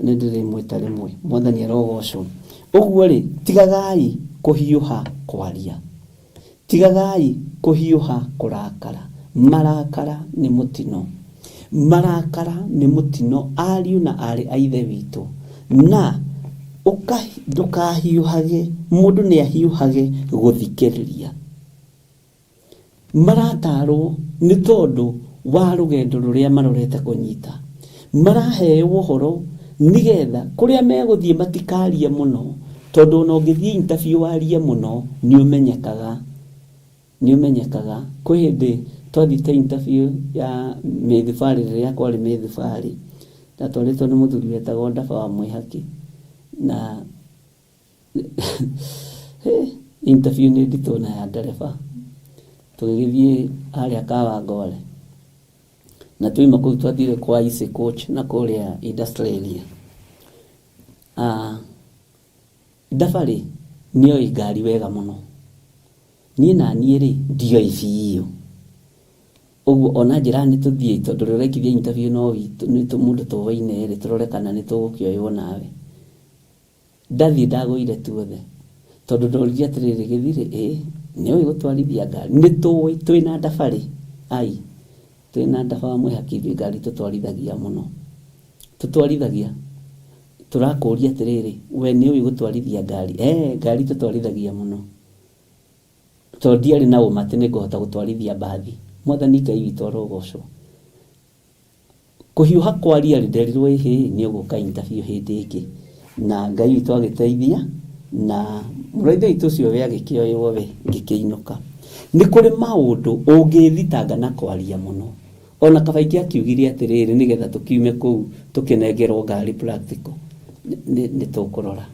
ndĩrĩmwĩta rĩmwe. Mwathani arogocwo. Ũguo rĩ, tigagai kũhiũha kwaria, tigagai kũhiũha kũrakara. Marakara nĩ mũtino, marakara nĩ mũtino, ariũ na aarĩ a ithe witũ. Na ndũkahiũhage, mũndũ nĩ ahiũhage gũthikĩrĩria. Maratarwo nĩ tondũ wa rũgendo rũrĩa marorete kũnyita, maraheo ũhoro nĩgetha kũrĩa megũthiĩ matikarie mũno, tondũ ona ũngĩthiĩ interview warie mũno nĩ ũmenyekaga, nĩ ũmenyekaga. Kwĩ hĩndĩ twathiĩte interview ya mĩthibarĩ, rĩrĩa kwarĩ mĩthibarĩ, ndatwarĩtwo nĩ mũthuri wetagwo Ndaba wa Mwĩhaki, na interview nĩ nditũ na ya ndereba. Tũgĩgĩthiĩ harĩa Kawangware, na twaima kũu twathire kwa Easy Coach na kũrĩa industrial area. Ndaba rĩ nĩoĩ ngari wega mũno, niĩ na niĩ rĩ ndioĩ biũ. Ũguo ona njĩra nĩ tũthiĩ, tondũ ũrĩa ũrekithia interview no witũ, nĩ mũndũ tũwaine rĩ, tũrore kana nĩ tũgũkĩoywo nawe. Ndathiĩ ndagũire tuothe, tondũ ndoririe atĩrĩrĩ, gĩthirĩ ĩ nĩũĩ gũtwarithia ngari? Nĩ tũĩ twĩna ndaba rĩ, ai twĩna ndaba wa Mwĩhaki, ithuĩ ngari tũtwarithagia mũno, tũtwarithagia. Tũrakũria atĩrĩrĩ, we nĩũĩ gũtwarithia ngari? Ngari tũtwarithagia mũno. Tondũ ndiarĩ na ũma atĩ nĩngũhota gũtwarithia mbathi. Mwathani Ngai witũ arogocwo. Kũhiũha kwaria rĩ, nderirwo ĩhĩ nĩ ũgũka interview hĩndĩ ĩngĩ. Na Ngai witũ agĩteithia na mũrũ wa Ithe witũ ũcio we agĩkĩoywo we ngĩkĩinũka. Nĩ kũrĩ maũndũ ũngĩthitanga na kwaria mũno. Ona kaba ingĩakiugire atĩrĩrĩ nĩgetha tũkiume kũu tũkĩnengerwo ngari practical nĩ tũkũrora.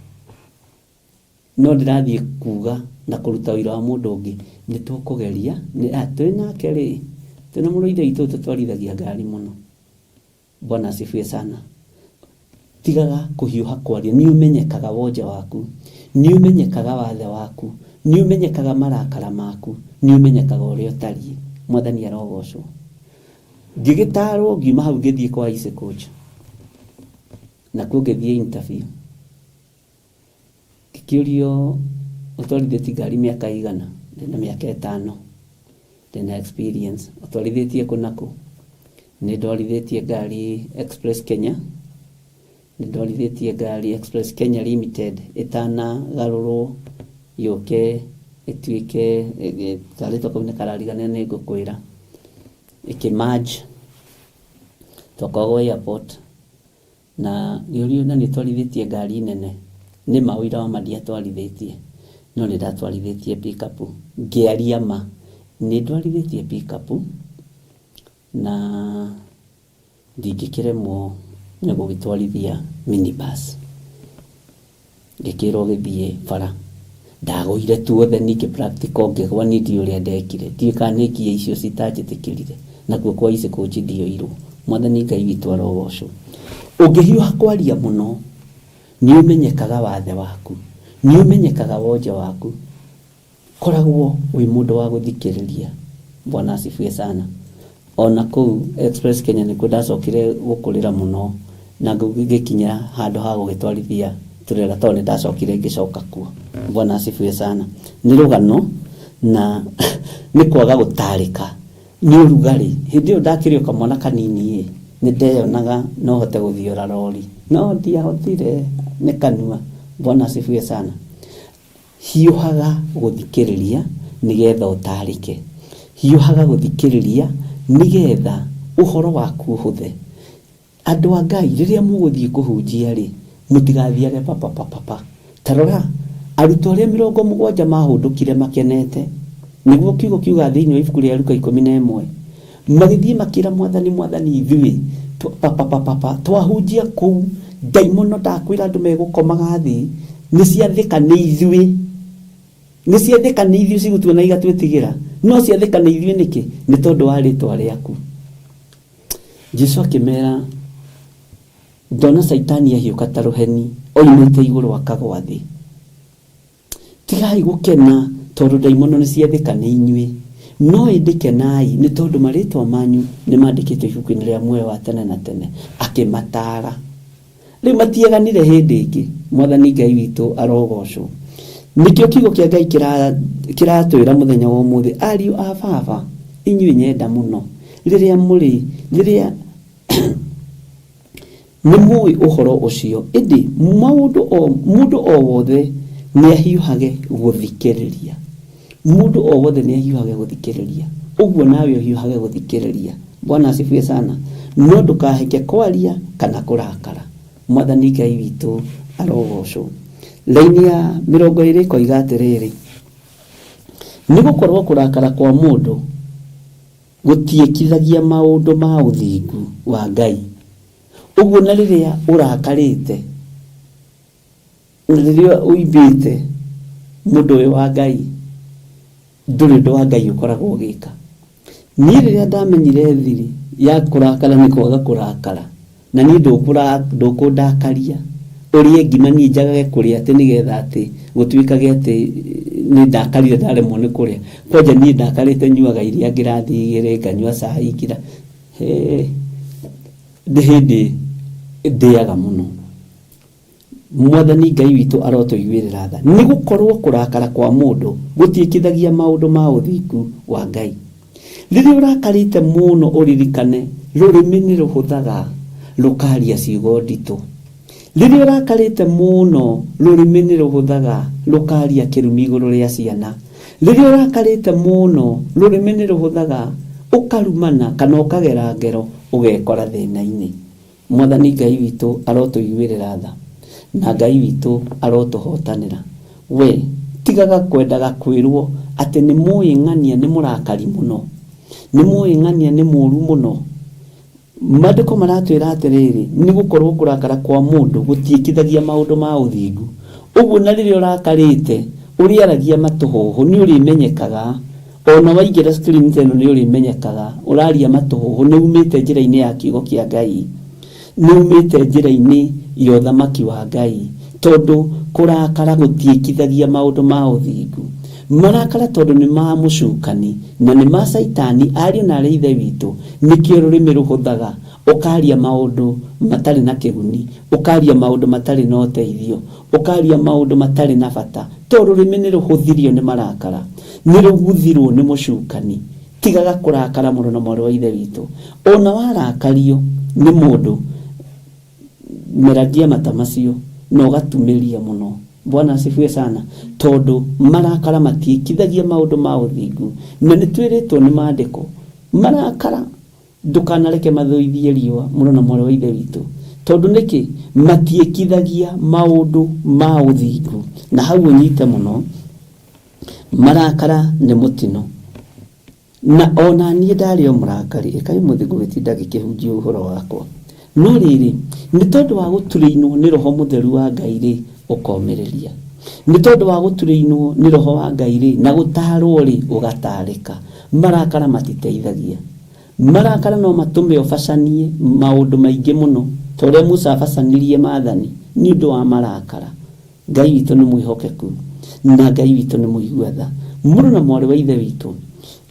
No ndĩrathiĩ kuga na kũruta ũira wa mũndũ ũngĩ, nĩ tũkũgeria, twĩ nake rĩ, twĩ na mũrũ wa Ithe witũ tũtwarithagia ngari mũno. Bwana asifiwe sana. Tigaga kũhiũha kwaria, nĩ ũmenyekaga wonje waku, nĩ ũmenyekaga wathe waku, nĩ ũmenyekaga marakara maku, nĩ ũmenyekaga ũrĩa ũtariĩ. Mwathani arogocwo. Ngĩgĩtarwo ngiuma hau ngĩthiĩ kwa Easy Coach. Nakuo ngĩthiĩ interview. Ngĩkĩũrio ũtwarithĩtie ngari mĩaka ĩigana? Ndĩna mĩaka ĩtano, ndĩna experience. Ũtwarithĩtie kũ na kũ? Nĩ ndwarithĩtie ngari Express Kenya, nĩ ndwarithĩtie ngari Express Kenya Limited ĩtanagarũrwo yũke ĩtuĩke, karĩtwa kau nĩ karariganĩra nĩ ngũkwĩra, ĩkĩ merge, twakoragwo airport. Na ngĩũrio na nĩ ũtwarithĩtie ngari nene? Nĩ ma ũira wa ma ndiatwarithĩtie, no nĩ ndatwarithĩtie pick-up. Ngĩaria ma, nĩ ndwarithĩtie pick-up na ndingĩkĩremwo nĩ gũgĩtwarithia minibus. Ngĩkĩrwo gĩthiĩ bara. Ndagũire tuothe ningĩ practical ngĩgwa niĩ ndiũĩ ũrĩa ndekire. Ndiũĩ kana nĩ ngiya icio citanjĩtĩkĩrire. Nakuo kwa Easy Coach ndioirwo. Mwathani Ngai witũ arogocwo. Ũngĩhiũha kwaria mũno, nĩ ũmenyekaga wathe waku. Nĩ ũmenyekaga wonje waku. Koragwo wĩ mũndũ wa gũthikĩrĩria. Bwana asifiwe sana. Ona kũu Express Kenya nĩkuo ndacokire gũkũrĩra mũno na ngĩkinya handũ ha gũgĩtwarithia turera tondũ nĩ ndacokire ngĩcoka kuo. Bwana asifiwe sana. Nĩ rũgano na nĩ kwaga gũtarĩka nĩ ũrugarĩ. Hĩndĩ ĩyo ndakĩrĩ o kamwana kanini ĩ, nĩ ndeyonaga no hote gũthiora rori no ndiahotire nĩ kanua. Bwana asifiwe sana. Hiũhaga gũthikĩrĩria nĩgetha ũtaarĩke. Hiũhaga gũthikĩrĩria nĩgetha ũhoro waku ũhũthe. Andũ a Ngai, rĩrĩa mũgũthiĩ kũhunjia-rĩ, mũtigathiage papapapapa. Ta rora, arutwo arĩa 70 maahũndũkire makenete, nĩguo kiugo kiugaga thĩinĩ wa ibuku rĩa Luka 11, magĩthiĩ makĩra Mwathani, Mwathani, ithuĩ papapapapa twahunjia kũu, ndaimono ndakwĩra andũ megũkomaga thĩ, nĩ ciathĩka nĩ ithuĩ. Nĩ ciathĩka nĩ ithuĩ cigũtuona igatwĩtigĩra. No ciathĩka nĩ ithuĩ nĩkĩ? Nĩ tondũ wa rĩtwa rĩaku. Jesu akĩmera, ndona Caitani ahiũka ta rũheni oimĩte igũrũ akagwa thĩ. Tigai gũkena tondũ ndaimono nĩ ciathĩka nĩ inyuĩ, no ĩndĩ kenai nĩ tondũ marĩĩtwa manyu nĩ mandĩkĩtwo ibuku-inĩ rĩa muoyo wa tene na tene. Akĩmataara. Rĩu matieganire hĩndĩ ĩngĩ. Mwathani Ngai witũ arogocwo. Nĩkĩo kiugo kĩa Ngai kĩratwĩra mũthenya wa ũmũthĩ, ariũ a baba, inyuĩ nyenda mũno, rĩrĩa mũrĩ, rĩrĩa Nĩ mũĩ ũhoro ũcio, ĩndĩ maũndũ o, mũndũ o wothe nĩahiũhage gũthikĩrĩria. Mũndũ o wothe nĩahiũhage gũthikĩrĩria. Ũguo nawe ũhiũhage gũthikĩrĩria. Bwana asifiwe sana. No ndũkahĩke kwaria kana kũrakara. Mwathani Ngai witũ arogocwo. Raini ya 20 ĩkoiga atĩrĩrĩ, nĩ gũkorwo kũrakara kwa mũndũ gũtiĩkithagia maũndũ ma ũthingu wa Ngai. Ũguo na rĩrĩa ũrakarĩte, na rĩrĩa ũimbĩte mũndũ ũyũ wa Ngai, ndũrĩ ũndũ wa Ngai ũkoragwo ũgĩka. Niĩ rĩrĩa ndamenyire thiri ya kũrakara nĩ kwaga kũrakara, Na niĩ ndũkũndakaria, ũrĩe ngima niĩ njagage kũrĩa atĩ nĩgetha atĩ gũtuĩkage atĩ nĩ ndakarire ndaremwo nĩ kũrĩa. Kwanja niĩ ndakarĩte nyuaga iria ngirathi igĩrĩ, nganyua cai ngira, hĩ, nĩ hĩndĩ ndĩaga mũno. Mwathani Ngai witũ arotũiguĩrĩra tha, nĩ gũkorũo kũrakara kwa mũndũ gũtiĩkithagia maũndũ ma ũthingu wa Ngai. Rĩrĩa ũrakarĩte mũno ũririkane, rũrĩmĩ nĩ rũhũthaga rũkaria ciugo nditũ. Rĩrĩa ũrakarĩte mũno, rũrĩmĩ nĩ rũhũthaga rũkaria kĩrumi igũrũ rĩa ciana. Rĩrĩa ũrakarĩte mũno, rũrĩmĩ nĩ rũhũthaga Ũkarumana kana ũkagera ngero ũgekora thĩna-inĩ. Mwathani Ngai witũ arotũiguĩrĩra tha, na Ngai witũ arotũhotanĩra. We tigaga kwendaga kwĩrwo atĩ nĩ mũĩ ng'ania nĩ mũrakari mũno, nĩ mũĩ ng'ania nĩ mũru mũno. Maandĩko maratwĩra atĩrĩrĩ, nĩ gũkorwo kũrakara kwa mũndũ gũtiĩkithagia maũndũ ma ũthingu. Ũguo na rĩrĩa ũrakarĩte, ũrĩaragia matũhũhũ, nĩ ũrĩmenyekaga. Ona waingĩra screen ta ĩno nĩ ũrĩmenyekaga, ũraria matũhũhũ, nĩ umĩte njĩra-inĩ ya kiugo kĩa Ngai. Nĩ umĩte njĩra-inĩ ya ũthamaki wa Ngai. Tondũ kũrakara gũtiĩkithagia maũndũ ma ũthingu. Marakara tondũ nĩ ma mũcukani na nĩ ma Caitani, ariũ na aarĩ a Ithe witũ, nĩkĩo rũrĩmĩ rũhũthaga, ũkaria maũndũ matarĩ na kĩguni, ũkaria maũndũ matarĩ na ũteithio, ũkaria maũndũ matarĩ na bata, tondũ rũrĩmĩ nĩ rũhũthirio nĩ marakara, nĩ rũguthirwo nĩ mũcukani. Tigaga kũrakara mũrũ na mwarĩ wa Ithe witũ. Ona warakario nĩ mũndũ, meragia mata macio na ũgatumĩria mũno. Bwana asifiwe sana. Tondũ marakara matiĩkithagia maũndũ ma ũthingu. Na nĩ twĩrĩtwo nĩ maandĩko, marakara ndũkanareke mathũithie riũa, mũrũ na mwarĩ wa Ithe witũ. Tondũ nĩkĩ? Matiĩkithagia maũndũ ma ũthingu. Na hau ũnyite mũno, marakara nĩ mũtino. Na o na niĩ ndarĩ o mũrakari, ĩkai mũthĩ ngũgĩtinda ngĩkĩhunjia ũhoro wakwa. No rĩrĩ, nĩ tondũ wa gũturĩinwo nĩ Roho Mũtheru wa Ngai-rĩ, ũkomĩrĩria. Nĩ tondũ wa gũturĩinwo nĩ Roho wa Ngai-rĩ, na gũtaarwo-rĩ, ũgataarĩka. Marakara matiteithagia. Marakara no matũme ũbacanie maũndũ maingĩ mũno, ta ũrĩa Musa abacanirie maathani nĩ ũndũ wa marakara. Ngai witũ nĩ mwĩhokeku na Ngai witũ nĩ mũigua tha. Mũrũ na mwarĩ wa Ithe witũ,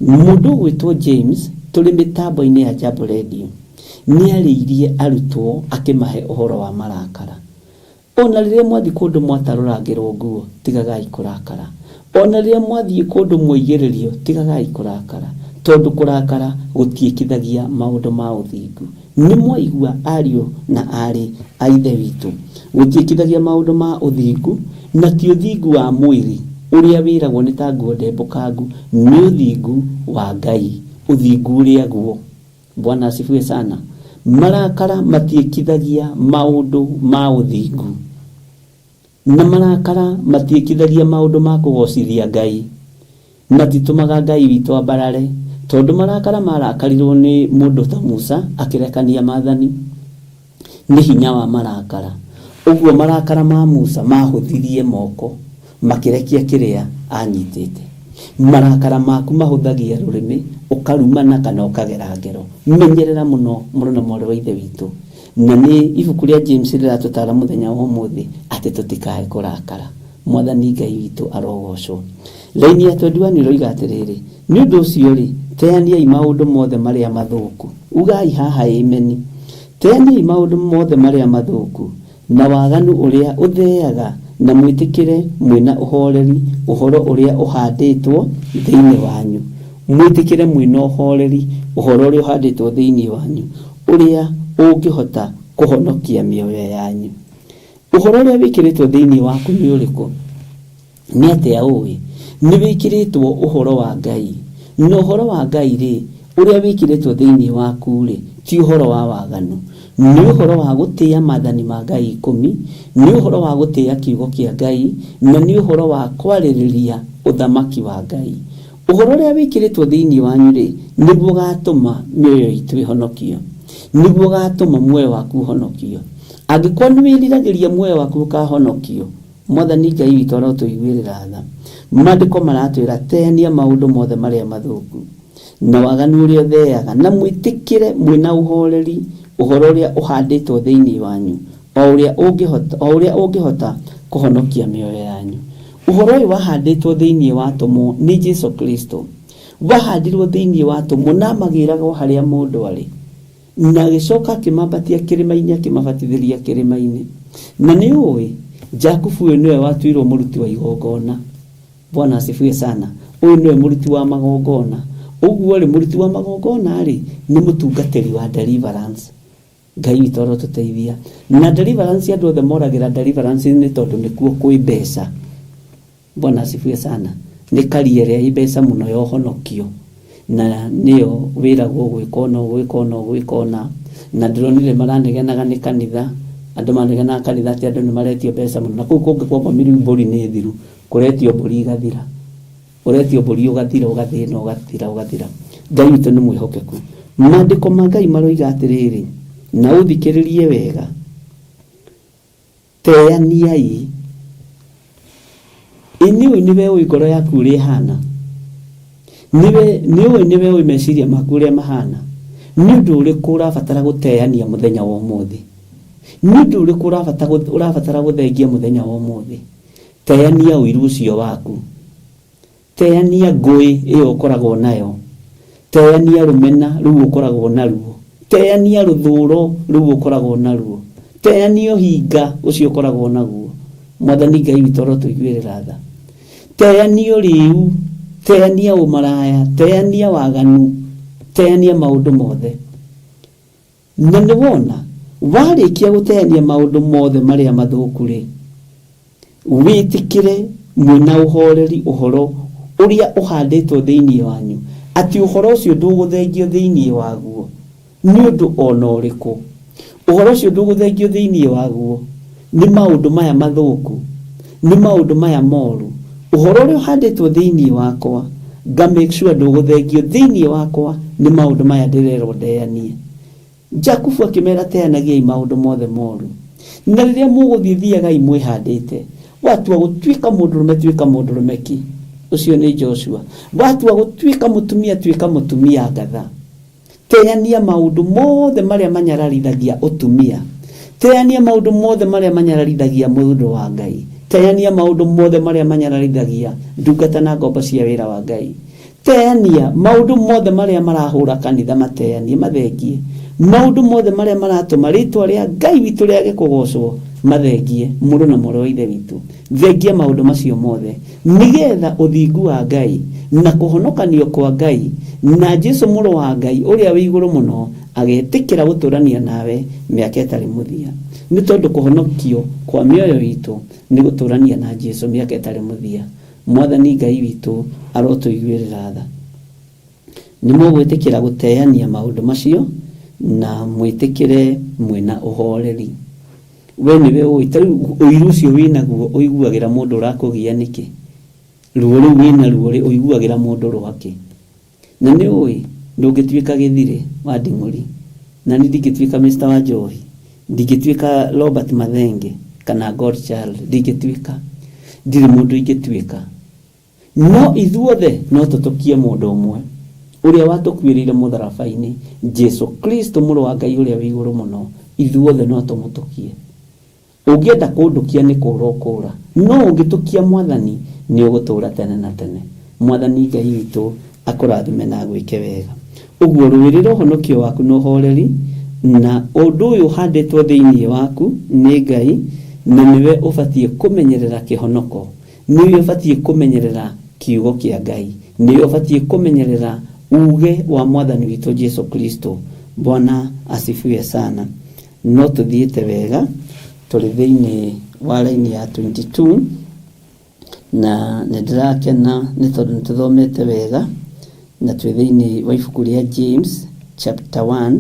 mũndũ ũgwĩtwo James, tũrĩ mĩtambo-inĩ ya Jambo Radio, nĩ arĩirie arutwo akĩmahe ũhoro wa marakara. Ona rĩrĩa mwathiĩ kũndũ mwatarũrangĩrwo nguo, tigagai kũrakara. Ona rĩrĩa mwathiĩ kũndũ mwaigĩrĩrio, tigagai kũrakara, tondũ kũrakara gũtiĩkithagia maũndũ ma ũthingu. Nĩ mwaigua ariũ na aarĩ a Ithe witũ? Gũtiĩkithagia maũndũ ma ũthingu, na ti ũthingu wa mwĩrĩ, ũrĩa wĩragwo nĩ ta nguo ndembũkangu, nĩ ũthingu wa Ngai, ũthingu ũrĩa guo. Bwana asifiwe sana. Marakara matiĩkithagia maũndũ ma ũthingu. Na marakara matiĩkithagia maũndũ ma kũgoocithia Ngai. Matitũmaga Ngai witũ ambarare, tondũ marakara marakarirwo nĩ mũndũ ta Musa akĩrekania maathani nĩ hinya wa marakara. Ũguo marakara ma Musa mahũthirie moko makĩrekia kĩrĩa anyitĩte. Marakara maku mahũthagia rũrĩmĩ, ũkarumana kana ũkagera ngero. Menyerera mũno mũrũ na mwarĩ wa Ithe witũ. Na nĩ ibuku rĩa James rĩratũtara mũthenya wa ũmũthĩ atĩ tũtikae kũrakara. Mwathani Ngai witũ arogocwo. Raini ya 21 ĩroiga atĩrĩrĩ, nĩ ũndũ ũcio-rĩ, teaniai maũndũ mothe marĩa mathũku. Ugai haha ĩmeni. Teaniai maũndũ mothe marĩa mathũku, na waganu ũrĩa ũtheaga, na mwĩtĩkĩre mwĩ na ũhoreri ũhoro ũrĩa ũhandĩtwo thĩinĩ wanyu. Mwĩtĩkĩre mwĩ na ũhoreri ũhoro ũrĩa ũhandĩtwo thĩinĩ wanyu, ũrĩa ũngĩhota kũhonokia mĩoyo yanyu. Ũhoro ũrĩa wĩkĩrĩtwo thĩinĩ waku nĩ ũrĩkũ? Nĩ atĩa ũĩ? Nĩ wĩkĩrĩtwo ũhoro wa Ngai. Na ũhoro wa Ngai-rĩ, ũrĩa wĩkĩrĩtwo thĩinĩ waku-rĩ, ti ũhoro wa waganu. Nĩ ũhoro wa gũtĩa maathani ma Ngai ikũmi, nĩ ũhoro wa gũtĩa kiugo kĩa Ngai, na nĩ ũhoro wa kwarĩrĩria ũthamaki wa Ngai. Ũhoro ũrĩa wĩkĩrĩtwo thĩinĩ wanyu-rĩ, nĩguo ũgatũma mĩoyo itũ ĩhonokio. Nĩguo ũgatũma muoyo waku ũhonokio. Angĩkorwo nĩ wĩriragĩria muoyo waku ũkahonokio, Mwathani Ngai witũ arotũiguĩrĩra tha. Maandĩko maratwĩra teania maũndũ mothe marĩa mathũku, na waganu ũrĩa ũtheaga, na mwĩtĩkĩre mwĩ na ũhoreri ũhoro ũrĩa ũhandĩtwo thĩinĩ wanyu, o ũrĩa ũngĩhota, o ũrĩa ũngĩhota kũhonokia mĩoyo yanyu. Ũhoro ũyũ wahandĩtwo thĩinĩ wa atũmwo nĩ Jesu Kristo. Wahandirwo thĩinĩ wa atũmwo na amagĩraga o harĩa mũndũ arĩ. Na agĩcoka akĩmambatia kĩrĩma-inĩ akĩmabatithĩria kĩrĩma-inĩ. Na nĩ ũĩ, Jakubu ũyũ nĩwe watuirwo mũruti wa igongona. Bwana asifiwe sana. Ũyũ nĩwe mũruti wa magongona. Ũguo-rĩ, mũruti wa magongona-rĩ, nĩ mũtungatĩri wa deliverance. Ngai witũ arotũteithia. Na deliverance andũ othe moragĩra deliverance nĩ tondũ nĩkuo kwĩ mbeca. Bwana asifiwe sana. Nĩ career ĩrĩa ĩ mbeca mũno ya ũhonokio. Na nĩyo wĩragwo gwĩka ũna, gwĩka ũna, gwĩka ũna. Na ndĩronire maranegenaga nĩ kanitha, andũ manegenaga kanitha atĩ andũ nĩ maretio mbeca mũno. Na kũu kũngĩ kwa ngomi rĩu mbũri nĩ thiru, kũretio mbũri igathira. Ũretio mbũri ũgathira, ũgathĩna, ũgathira, ũgathira. Ngai witũ nĩ mwĩhokeku. Maandĩko ma Ngai maroiga atĩrĩrĩ, na ũthikĩrĩrie wega, teaniai. Ĩ nĩũĩ nĩwe ũĩ ngoro yaku ũrĩa ĩhana? Nĩwe nĩũĩ nĩwe ũĩ meciria maku ũrĩa mahana? Nĩ ũndũ ũrĩkũ ũrabatara gũteania mũthenya wa ũmũthĩ? Nĩ ũndũ ũrĩkũ ũrabatara gũthengia mũthenya wa ũmũthĩ? Teania ũiru ũcio waku. Teania ngũĩ ĩyo ũkoragwo nayo. Teania rũmena rũu ũkoragwo naruo. Teania rũthũũro rũu ũkoragwo naruo. Teania ũhinga ũcio ũkoragwo naguo. Mwathani Ngai witũ arotũiguĩrĩra tha. Teania ũrĩĩu, teania ũmaraya, teania waganu, teania maũndũ mothe. Na nĩ wona, warĩkia gũteania maũndũ mothe marĩa mathũku-rĩ, wĩtĩkĩre mwĩ na ũhoreri ũhoro ũrĩa ũhandĩtwo thĩinĩ wanyu, atĩ ũhoro ũcio ndũgũthengio thĩinĩ waguo nĩ ũndũ o na ũrĩkũ. Ũhoro ũcio ndũgũthengio thĩinĩ waguo nĩ maũndũ maya mathũku, nĩ maũndũ maya moru. Ũhoro ũrĩa ũhandĩtwo thĩinĩ wakwa, nga make sure ndũgũthengio thĩinĩ wakwa nĩ maũndũ maya ndĩrerwo ndeanie. Jakubu akĩmera teanagiai maũndũ mothe moru. Na rĩrĩa mũgũthiĩ thiagai mwĩhandĩte. Watua gũtuĩka mũndũrũme tuĩka mũndũrũme ki. Ũcio nĩ Joshua. Watua gũtuĩka mũtumia tuĩka mũtumia ngatha. Teania maũndũ mothe marĩa manyararithagia ũtumia. Teania maũndũ mothe marĩa manyararithagia mũndũ wa Ngai. Teania maũndũ mothe marĩa manyararithagia ndungata na ngombo cia wĩra wa Ngai. Teania maũndũ mothe marĩa marahũra kanitha mateanie, mathengie. Maũndũ mothe marĩa maratũma rĩtwa rĩa Ngai witũ rĩage kũgocwo mathengie, mũrũ na mwarĩ wa Ithe witũ. Thengia maũndũ macio mothe, nĩgetha ũthingu wa Ngai, na kũhonokanio kwa Ngai, na Jesu Mũrũ wa Ngai ũrĩa wĩ igũrũ mũno agetĩkĩra gũtũrania nawe mĩaka ĩtarĩ mũthia. Nĩ tondũ kũhonokio kwa mĩoyo itũ nĩ gũtũrania na Jesu mĩaka ĩtarĩ mũthia. Mwathani Ngai witũ arotũiguĩrĩra tha. Nĩ mũgwĩtĩkĩra gũteania maũndũ macio na mwĩtĩkĩre mwĩna ũhoreri. We nĩwe ũĩ, ta rĩu ũiru ũcio wĩnaguo ũiguagĩra mũndũ ũrakũgia nĩkĩ? Ruo rũu wĩnaruo rĩ, ũiguagĩra mũndũ rwakĩ? Na nĩ ũĩ, ndũngĩtuĩka gĩthirĩ wa nding'ũri, na niĩ ndingĩtuĩka Mister Wanjohi, ndingĩtuĩka Robert Mathenge kana Godchild, ndingĩtuĩka. Ndirĩ mũndũ ingĩtuĩka. No ithuothe no tũtũkie mũndũ ũmwe, ũrĩa watũkuĩrĩire mũtharaba-inĩ, Jesu Kristo, Mũrũ wa Ngai ũrĩa wĩ igũrũ mũno. Ithuothe no tũmũtũkie. Ũngĩenda kũndũkia nĩ kũũra ũkũũra, no ũngĩtũkia Mwathani nĩ ũgũtũũra tene na tene. Mwathani Ngai witũ akũrathime na agwĩke wega. Ũguo rũĩrĩra ũhonokio waku na ũhoreri, na ũndũ ũyũ ũhandĩtwo thĩinĩ waku nĩ Ngai, na nĩwe ũbatiĩ kũmenyerera kĩhonoko. Nĩwe ũbatiĩ kũmenyerera kiugo kĩa Ngai. Nĩwe ũbatiĩ kũmenyerera uge wa Mwathani witũ Jesu Kristo. Bwana asifiwe sana. No tũthiĩte wega, tũrĩ thĩinĩ wa raini ya 22 na nĩ ndĩrakena nĩ tondũ nĩ tũthomete wega na twĩ thĩinĩ wa ibuku rĩa James chapter 1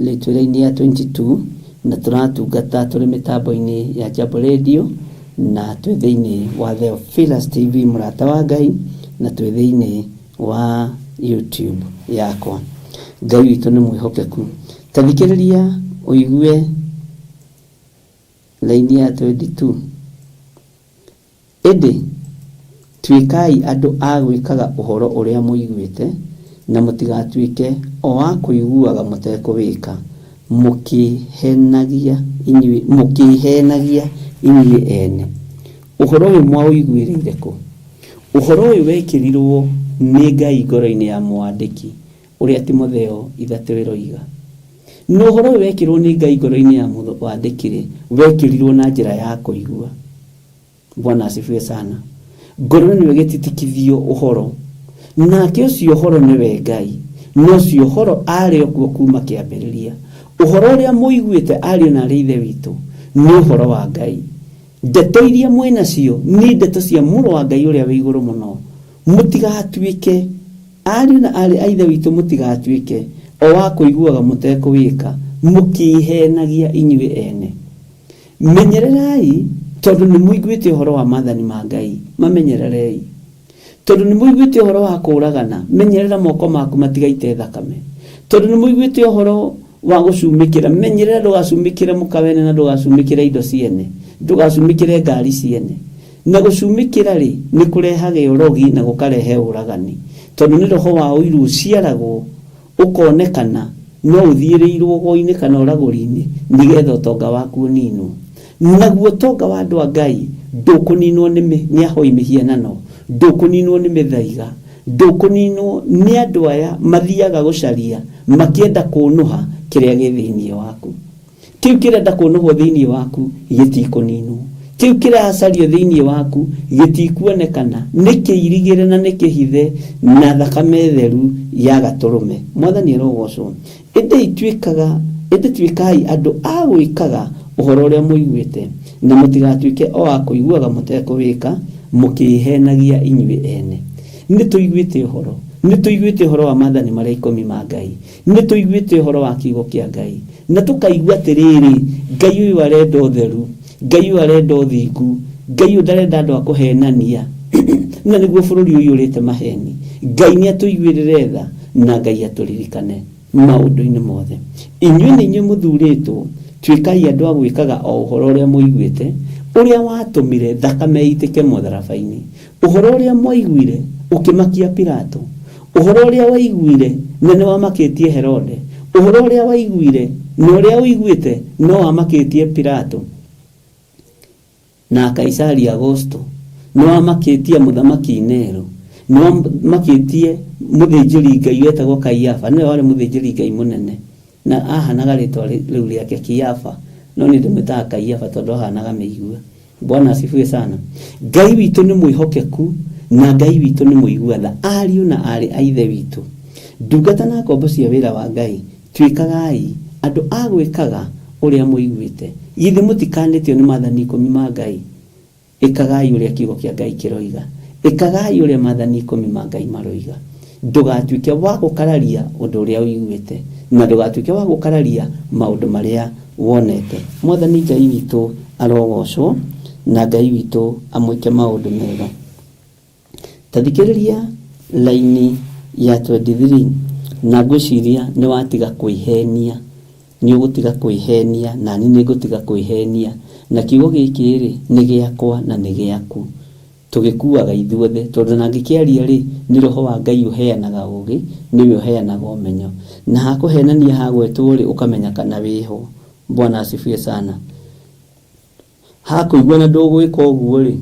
rĩu twĩ raini ya 22 na tũratungata tũrĩ mĩtambo-inĩ ya Jambo Radio na twĩ thĩinĩ wa Theophilus TV mũrata wa Ngai na twĩ thĩinĩ wa YouTube yakwa. Ngai witũ nĩ mwĩhokeku. Ta thikĩrĩria ũigue raini ya 22. Ĩndĩ, tuĩkai andũ a gwĩkaga ũhoro ũrĩa mũiguĩte, na mũtigatuĩke o a kũiguaga mũtekũwĩka, mũkĩĩhenagia inyuĩ ene. Ũhoro ũyũ mwaũiguĩrĩire kũ? Ũhoro ũyũ wekĩrirũo nĩ Ngai ngoro-inĩ ya mũwandĩki ũrĩa Timotheo ithatũ ĩroiga. Na ũhoro ũyũ wekĩrũo nĩ Ngai ngoro-inĩ ya mũwandĩki-rĩ, wekĩrirũo na njĩra ya kũigua. Bwana asifiwe sana. Ngoro nĩyo ĩgĩtitikithio ũhoro. Nake ũcio ũhoro nĩwe Ngai. Na ũcio ũhoro aarĩ o kuo kuuma kĩambĩrĩria. Ũhoro ũrĩa mũiguĩte ariũ na aarĩ a Ithe witũ, nĩ ũhoro wa Ngai. Ndeto iria mwĩ nacio nĩ ndeto cia Mũrũ wa Ngai ũrĩa wĩ igũrũ mũno. Mũtigatuĩke. Ariũ na aarĩ a Ithe witũ mũtigatuĩke o a kũiguaga mũtekũwĩka, mũkĩĩhenagia inyuĩ ene. Menyererai, tondũ nĩmũiguĩte ũhoro wa maathani ma Ngai, mamenyererei. Tondũ nĩmũiguĩte ũhoro wa kũũragana, menyerera moko maku matigaite thakame. Tondũ nĩmũiguĩte ũhoro wa gũcumĩkĩra, menyerera ndũgacumĩkĩre mũka wene na ndũgacumĩkĩre indo ciene, ndũgacumĩkĩre ngari ciene. Na gũcumĩkĩra-rĩ, nĩ kũrehage ũrogi na gũkarehe ũragani, tondũ nĩ roho wa ũiru ũciaragwo ũkonekana, no ũthiĩrĩirwo ũgo-inĩ kana ũragũri-inĩ nĩ getha ũtonga waku ũninwo. Naguo ũtonga wa andũ a Ngai ndũkũninwo nĩ nĩ ahoi mĩhianano, ndũkũninwo nĩ mĩthaiga, ndũkũninwo nĩ andũ aya mathiaga gũcaria makĩenda kũnũha kĩrĩa gĩ thĩinĩ waku. Kĩu kĩrenda kũnũhwo thĩinĩ waku gĩtikũninwo. Kĩu kĩracario thĩinĩ waku gĩtikuonekana. Nĩ kĩirigĩre na nĩ kĩhithe na thakame theru ya Gatũrũme. Mwathani arogocwo. Ĩndĩ ituĩkaga, ĩndĩ tuĩkai andũ a gwĩkaga ũhoro ũrĩa mũiguĩte, na mũtigatuĩke o a kũiguaga mũtekũwĩka, mũkĩĩhenagia inyuĩ ene. Nĩ tũiguĩte ũhoro. Nĩ tũiguĩte ũhoro wa maathani marĩa ikũmi ma Ngai. Nĩ tũiguĩte ũhoro wa kiugo kĩa Ngai, na tũkaigua atĩrĩrĩ, Ngai ũyũ arenda ũtheru, Ngai ũyũ arenda ũthingu, Ngai ũyũ ndarenda andũ a kũhenania, na nĩguo bũrũri ũiyũrĩte maheni. Ngai nĩ atũiguĩrĩre tha na Ngai atũririkane maũndũ-inĩ mothe. Inyuĩ nĩ inyuĩ mũthurĩtwo, tuĩkai andũ a gwĩkaga o ũhoro ũrĩa mũiguĩte, ũrĩa watũmire thakame ĩitĩke mũtharaba-inĩ. Ũhoro ũrĩa mwaiguire ũkĩmakia Pilato, ũhoro ũrĩa waiguire na nĩwamakĩtie Herode, ũhoro ũrĩa waiguire na ũrĩa ũiguĩte no wamakĩtie Pilato na Kaisari Agosto, nĩwamakĩtie mũthamaki Nero, nĩwamakĩtie mũthĩnjĩri Ngai wetagwo Kaiafa, nĩwe warĩ mũthĩnjĩri Ngai mũnene, na ahanaga rĩtwa rĩu rĩake Kiafa, no niĩ ndĩmwĩtaga Kaiafa tondũ ahanaga mĩigua. Bwana asifiwe sana. Ngai witũ nĩ mwĩhokeku na Ngai witũ nĩ mũigua tha. Ariũ na aarĩ a Ithe witũ, ndungata na ngombo cia wĩra wa Ngai, tuĩkagai andũ a gwĩkaga ũrĩa mũiguĩte. Githĩ mũtikanĩtio nĩ maathani ikũmi ma Ngai? Ĩkagai ũrĩa kiugo kĩa Ngai kĩroiga. Ĩkagai ũrĩa maathani ikũmi ma Ngai maroiga. Ndũgatuĩke wa gũkararia ũndũ ũrĩa ũiguĩte, na ndũgatuĩke wa gũkararia maũndũ marĩa wonete. Mwathani Ngai witũ arogocwo, na Ngai witũ amwĩke maũndũ mega. Ta thikĩrĩria raini ya 23 na ngwĩciria nĩ watiga kwĩhenia, nĩ ũgũtiga kwĩhenia na niĩ nĩ ngũtiga kwĩhenia. Na kiugo gĩkĩ-rĩ, nĩ gĩakwa na nĩ gĩaku. Tũgĩkuaga ithuothe, tondũ ona ngĩkĩaria rĩ, nĩ Roho wa Ngai ũheanaga ũũgĩ, nĩwe ũheanaga ũmenyo. Na ha kũhenania hagwetwo rĩ, ũkamenya kana wĩho. Bwana asifiwe sana. Ha kũigua na ndũgwĩka ũguo-rĩ,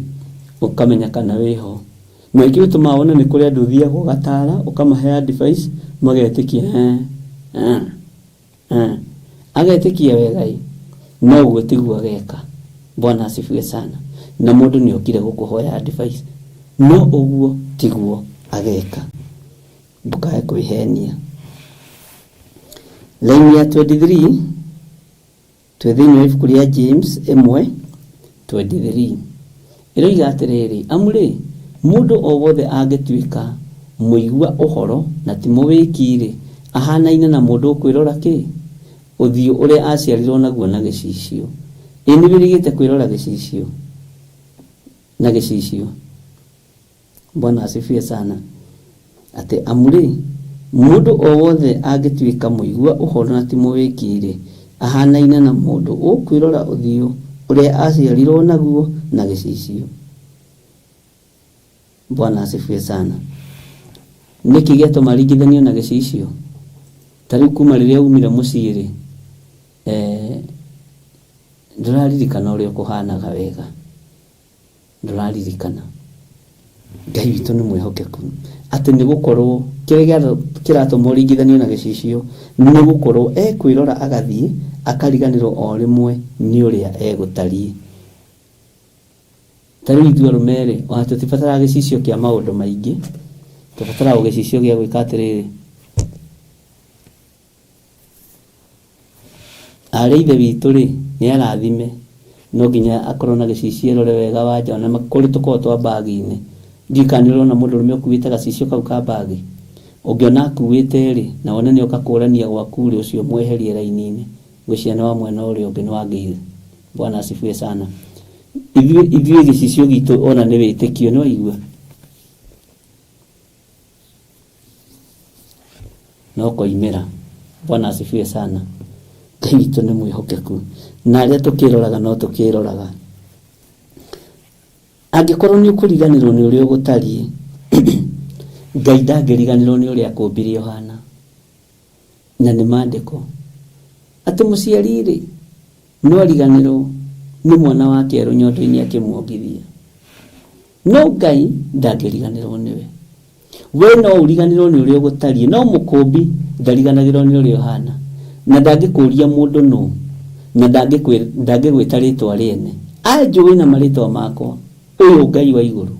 ũkamenya kana wĩho. Na nĩkĩo gĩtũmaga wone nĩ kũrĩ andũ ũthiaga ũgatara, ũkamahe advice, magetĩkia eh, eh, eh. Agetĩkia wega ĩ, no ũguo tiguo ageka. Bwana asifiwe sana. Na mũndũ nĩ okire gũkũhoya advice, no ũguo tiguo ageka. Ndũkae kwĩhenia. Laini ya 23 Twĩ thĩinĩ wa ibuku rĩa James 1:23. Ĩroiga atĩrĩrĩ, Amu-rĩ, mũndũ o wothe angĩtuĩka mũigua ũhoro na ti mũwĩki-rĩ, ahaanaine na mũndũ ũkwĩrora kĩ? Ũthiũ ũrĩa aaciarirũo naguo na gĩcicio. Ĩ nĩwĩrĩgĩte kwĩrora gĩcicio na gĩcicio? Bwana asifiwe sana. Atĩ amu-rĩ, mũndũ o wothe angĩtuĩka mũigua ũhoro na ti mũwĩki-rĩ, ahaanaine na mũndũ ũkwĩrora ũthiũ ũrĩa aaciarirũo naguo na gĩcicio. Bwana asifiwe sana. Nĩkĩ gĩatũma aringithanio na gĩcicio? Ta rĩu kuma rĩrĩa umire mũciĩ-rĩ, eh, ndũraririkana ũrĩa ũkũhanaga wega. Ndũraririkana. Ngai witũ nĩ mwĩhokeku atĩ nĩ gũkorwo kĩrĩa kĩratũma ũringithanio na gĩcicio nĩ gũkorwo ekwĩrora agathiĩ akariganĩrwo o rĩmwe nĩ ũrĩa egũtariĩ. Ta rĩu ithuĩ arũme rĩ, ona tũtibataraga gĩcicio kĩa maũndũ maingĩ, tũbataraga o gĩcicio gĩa gwĩka atĩrĩrĩ, Aarĩ a Ithe witũ-rĩ, nĩ arathime, no nginya akorwo na gĩcicio erore wega wanja, ona kũrĩ tũkoragwo twa mbagi-inĩ. Ndiũĩ kana nĩ ũrona mũndũrũme ũkuĩte gacicio kau ka mbagi. Ũngĩona akuĩte rĩ, na wone nĩoka kũrania gwaku rĩ, ũcio mweherie raini-inĩ. Ngwĩciria nĩ wa mwena ũrĩa ũngĩ, nĩ wa Ngĩire. Bwana asifiwe sana. Ithuĩ ithuĩ gĩcicio gitũ ona nĩ wĩtĩkio, nĩ waigua? No koimĩra. Bwana asifiwe sana. Ngai witũ nĩ mwĩhokeku. Na arĩa tũkĩroraga no tũkĩroraga. Angĩkorwo nĩ ũkũriganĩrwo nĩ ũrĩa ũgũtariĩ, Ngai ndangĩriganĩrwo nĩ ũrĩa akũmbire ũhana. Na nĩ maandĩko. Atĩ mũciari-rĩ, no ariganĩrwo nĩ mwana wake e rũnyondo-inĩ akĩmuongithia. No Ngai ndangĩriganĩrwo nĩwe. We no ũriganĩrwo nĩ ũrĩa ũgũtariĩ, no mũkũmbi ndariganagĩrwo nĩ ũrĩa ũhana. Na ndangĩkũria mũndũ nũ, na ndangĩgwĩta rĩtwa rĩene. Anjũĩ na marĩtwa makwa, ũyũ Ngai wa igũrũ.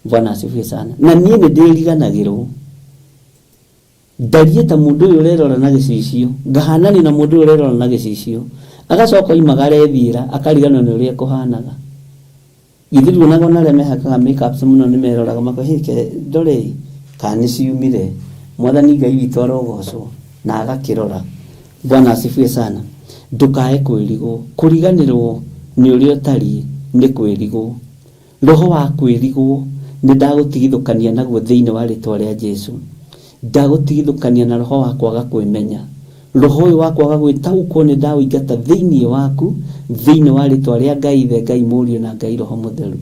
Bwana asifiwe sana. Na niĩ nĩ ndĩriganagĩrwo. Ndariĩ ta mũndũ ũyũ ũrerora na gĩcicio, ngahananio na mũndũ ũyũ ũrerora na gĩcicio, agacoka oimagara ethiĩra, akariganĩrwo nĩ ũrĩa ekũhanaga. Githĩ nduonaga ona arĩa mehakaga make-ups mũno nĩ meroraga makoiga, hĩ ke ndore ĩ, kana nĩ ciumire. Mwathani Ngai witũ arogocwo na agakĩrora. Bwana asifiwe sana. Ndũkae kwĩrigwo. Kũriganĩrwo nĩ ũrĩa ũtariĩ nĩ kwĩrigwo. Roho wa kwĩrigwo nĩ ndagũtigithũkania naguo thĩinĩ wa rĩtwa rĩa Jesu. Ndagũtigithũkania na roho wa kwaga kwĩmenya. Roho ũyũ wa kwaga gwĩtaũkwo nĩ ndaũingata thĩinĩ waku thĩinĩ wa rĩtwa rĩa Ngai Ithe, Ngai Mũriũ na Ngai Roho Mũtheru.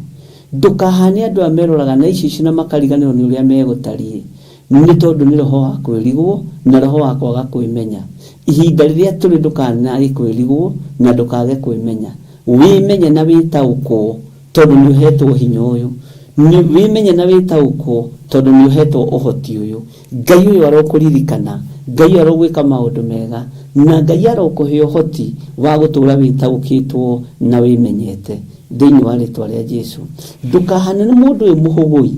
Ndũkahane andũ aya meroraga na icicio na makariganĩrwo nĩ ũrĩa megũtariĩ, nĩ tondũ nĩ roho wa kwĩrigwo na roho wa kwaga kwĩmenya. Ihinda rĩrĩa tũrĩ ndũkanae kwĩrigwo na ndũkage kwĩmenya. Wĩmenye na wĩtaũkwo tondũ nĩ ũhetwo hinya ũyũ. Nĩ wĩmenye na wĩtaũkwo tondũ nĩ ũhetwo ũhoti ũyũ. Ngai ũyũ arokũririkana, Ngai ũyũ arogwĩka maũndũ mega, na Ngai arokũhe ũhoti wa gũtũũra wĩtaũkĩtwo na wĩmenyete thĩinĩ wa rĩtwa rĩa Jesu. Ndũkahane na mũndũ ũyũ mũhũgũi,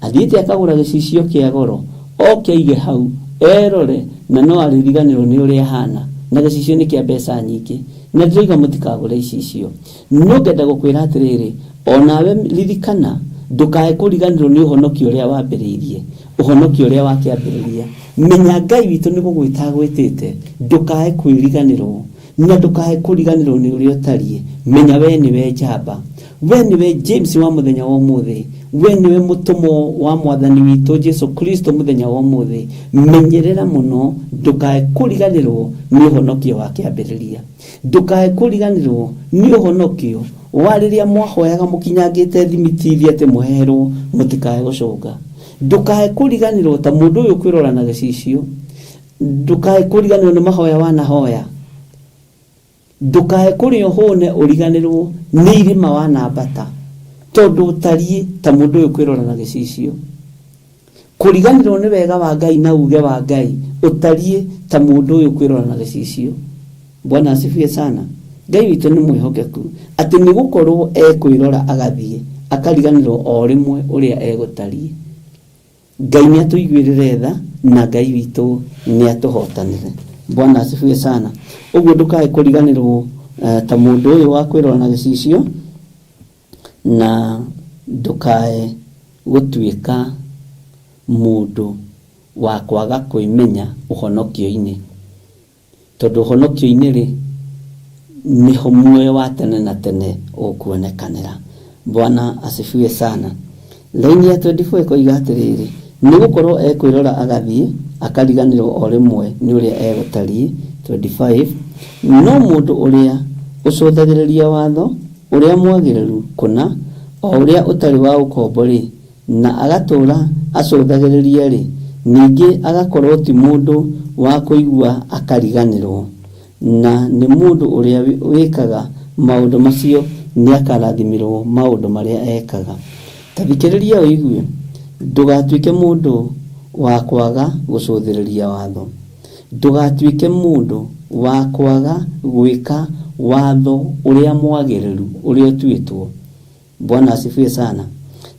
athiĩte akagũra gĩcicio kĩa goro, oke aige hau, erore, na no arĩriganĩrwo nĩ ũrĩa ahana, na gĩcicio nĩ kĩa mbeca nyingĩ. Na ndĩroiga mũtikagũre icicio. No ngenda gũkwĩra atĩrĩrĩ, o nawe ririkana, ndũkae kũriganĩrwo nĩ ũhonokio ũrĩa wambĩrĩirie, ũhonokio ũrĩa wa kĩambĩrĩria. Menya Ngai witũ nĩ gũgwĩta agwĩtĩte, ndũkae kwĩriganĩrwo, na ndũkae kũriganĩrwo nĩ ũrĩa ũtariĩ. Menya we nĩwe njamba. We nĩwe James wa mũthenya wa ũmũthĩ. We nĩwe mũtũmwo wa Mwathani witũ Jesu Kristo mũthenya wa ũmũthĩ. Menyerera mũno ndũkae kũriganĩrwo nĩ ũhonokio wa kĩambĩrĩria. Ndũkae kũriganĩrwo nĩ ũhonokio wa rĩrĩa mwahoyaga mũkinyangĩte thimiti atĩ mũheherwo mũtikae gũcũnga. Ndũkae kũriganĩrwo ta mũndũ ũyũ ũkwĩrora na gĩcicio. Ndũkae kũriganĩrwo nĩ mahoya wanahoya. Ndũkae kũrĩa ũhũne ũriganĩrwo nĩ irĩma wanambata, tondũ ũtariĩ ta mũndũ ũyũ ũkwĩrora na gĩcicio. Kũriganĩrwo nĩ wega wa Ngai na uge wa Ngai ũtariĩ ta mũndũ ũyũ ũkwĩrora na gĩcicio. Bwana asifiwe sana. Ngai witũ nĩ mwĩhokeku atĩ nĩ gũkorwo ekwĩrora agathiĩ akariganĩrwo o rĩmwe ũrĩa egũtariĩ. Ngai nĩ atũiguĩrĩre tha na Ngai witũ nĩ atũhotanĩre. Bwana asifiwe sana. Ũguo ndũkae kũriganĩrwo ta mũndũ ũyũ wa kwĩrora na gĩcicio na ndũkae gũtuĩka mũndũ wa kwaga kwĩmenya ũhonokio-inĩ. Tondũ ũhonokio-inĩ-rĩ, nĩho muoyo wa tene na tene ũkuonekanĩra. Bwana asifiwe sana. Laini ya 24 ĩkoiga atĩrĩrĩ, nĩ gũkorwo ekwĩrora agathiĩ, akariganĩrwo o rĩmwe nĩ ũrĩa egũtariĩ. 25 no mũndũ ũrĩa ũcũthagĩrĩria watho ũrĩa mwagĩrĩru kũna, o ũrĩa ũtarĩ wa ũkombo-rĩ, na agatũũra acũthagĩrĩrie-rĩ, ningĩ agakorũo ti mũndũ wa kũigua akariganĩrũo, na nĩ mũndũ ũrĩa wĩkaga maũndũ macio nĩakarathimĩrũo maũndũ marĩa ekaga. Ta thikĩrĩria ũigue, ndũgatuĩke mũndũ wa kwaga gũcũthĩrĩria watho. Ndũgatuĩke mũndũ wa kwaga gwĩka watho ũrĩa mwagĩrĩru ũrĩa ũtuĩtwo. Bwana asifiwe sana.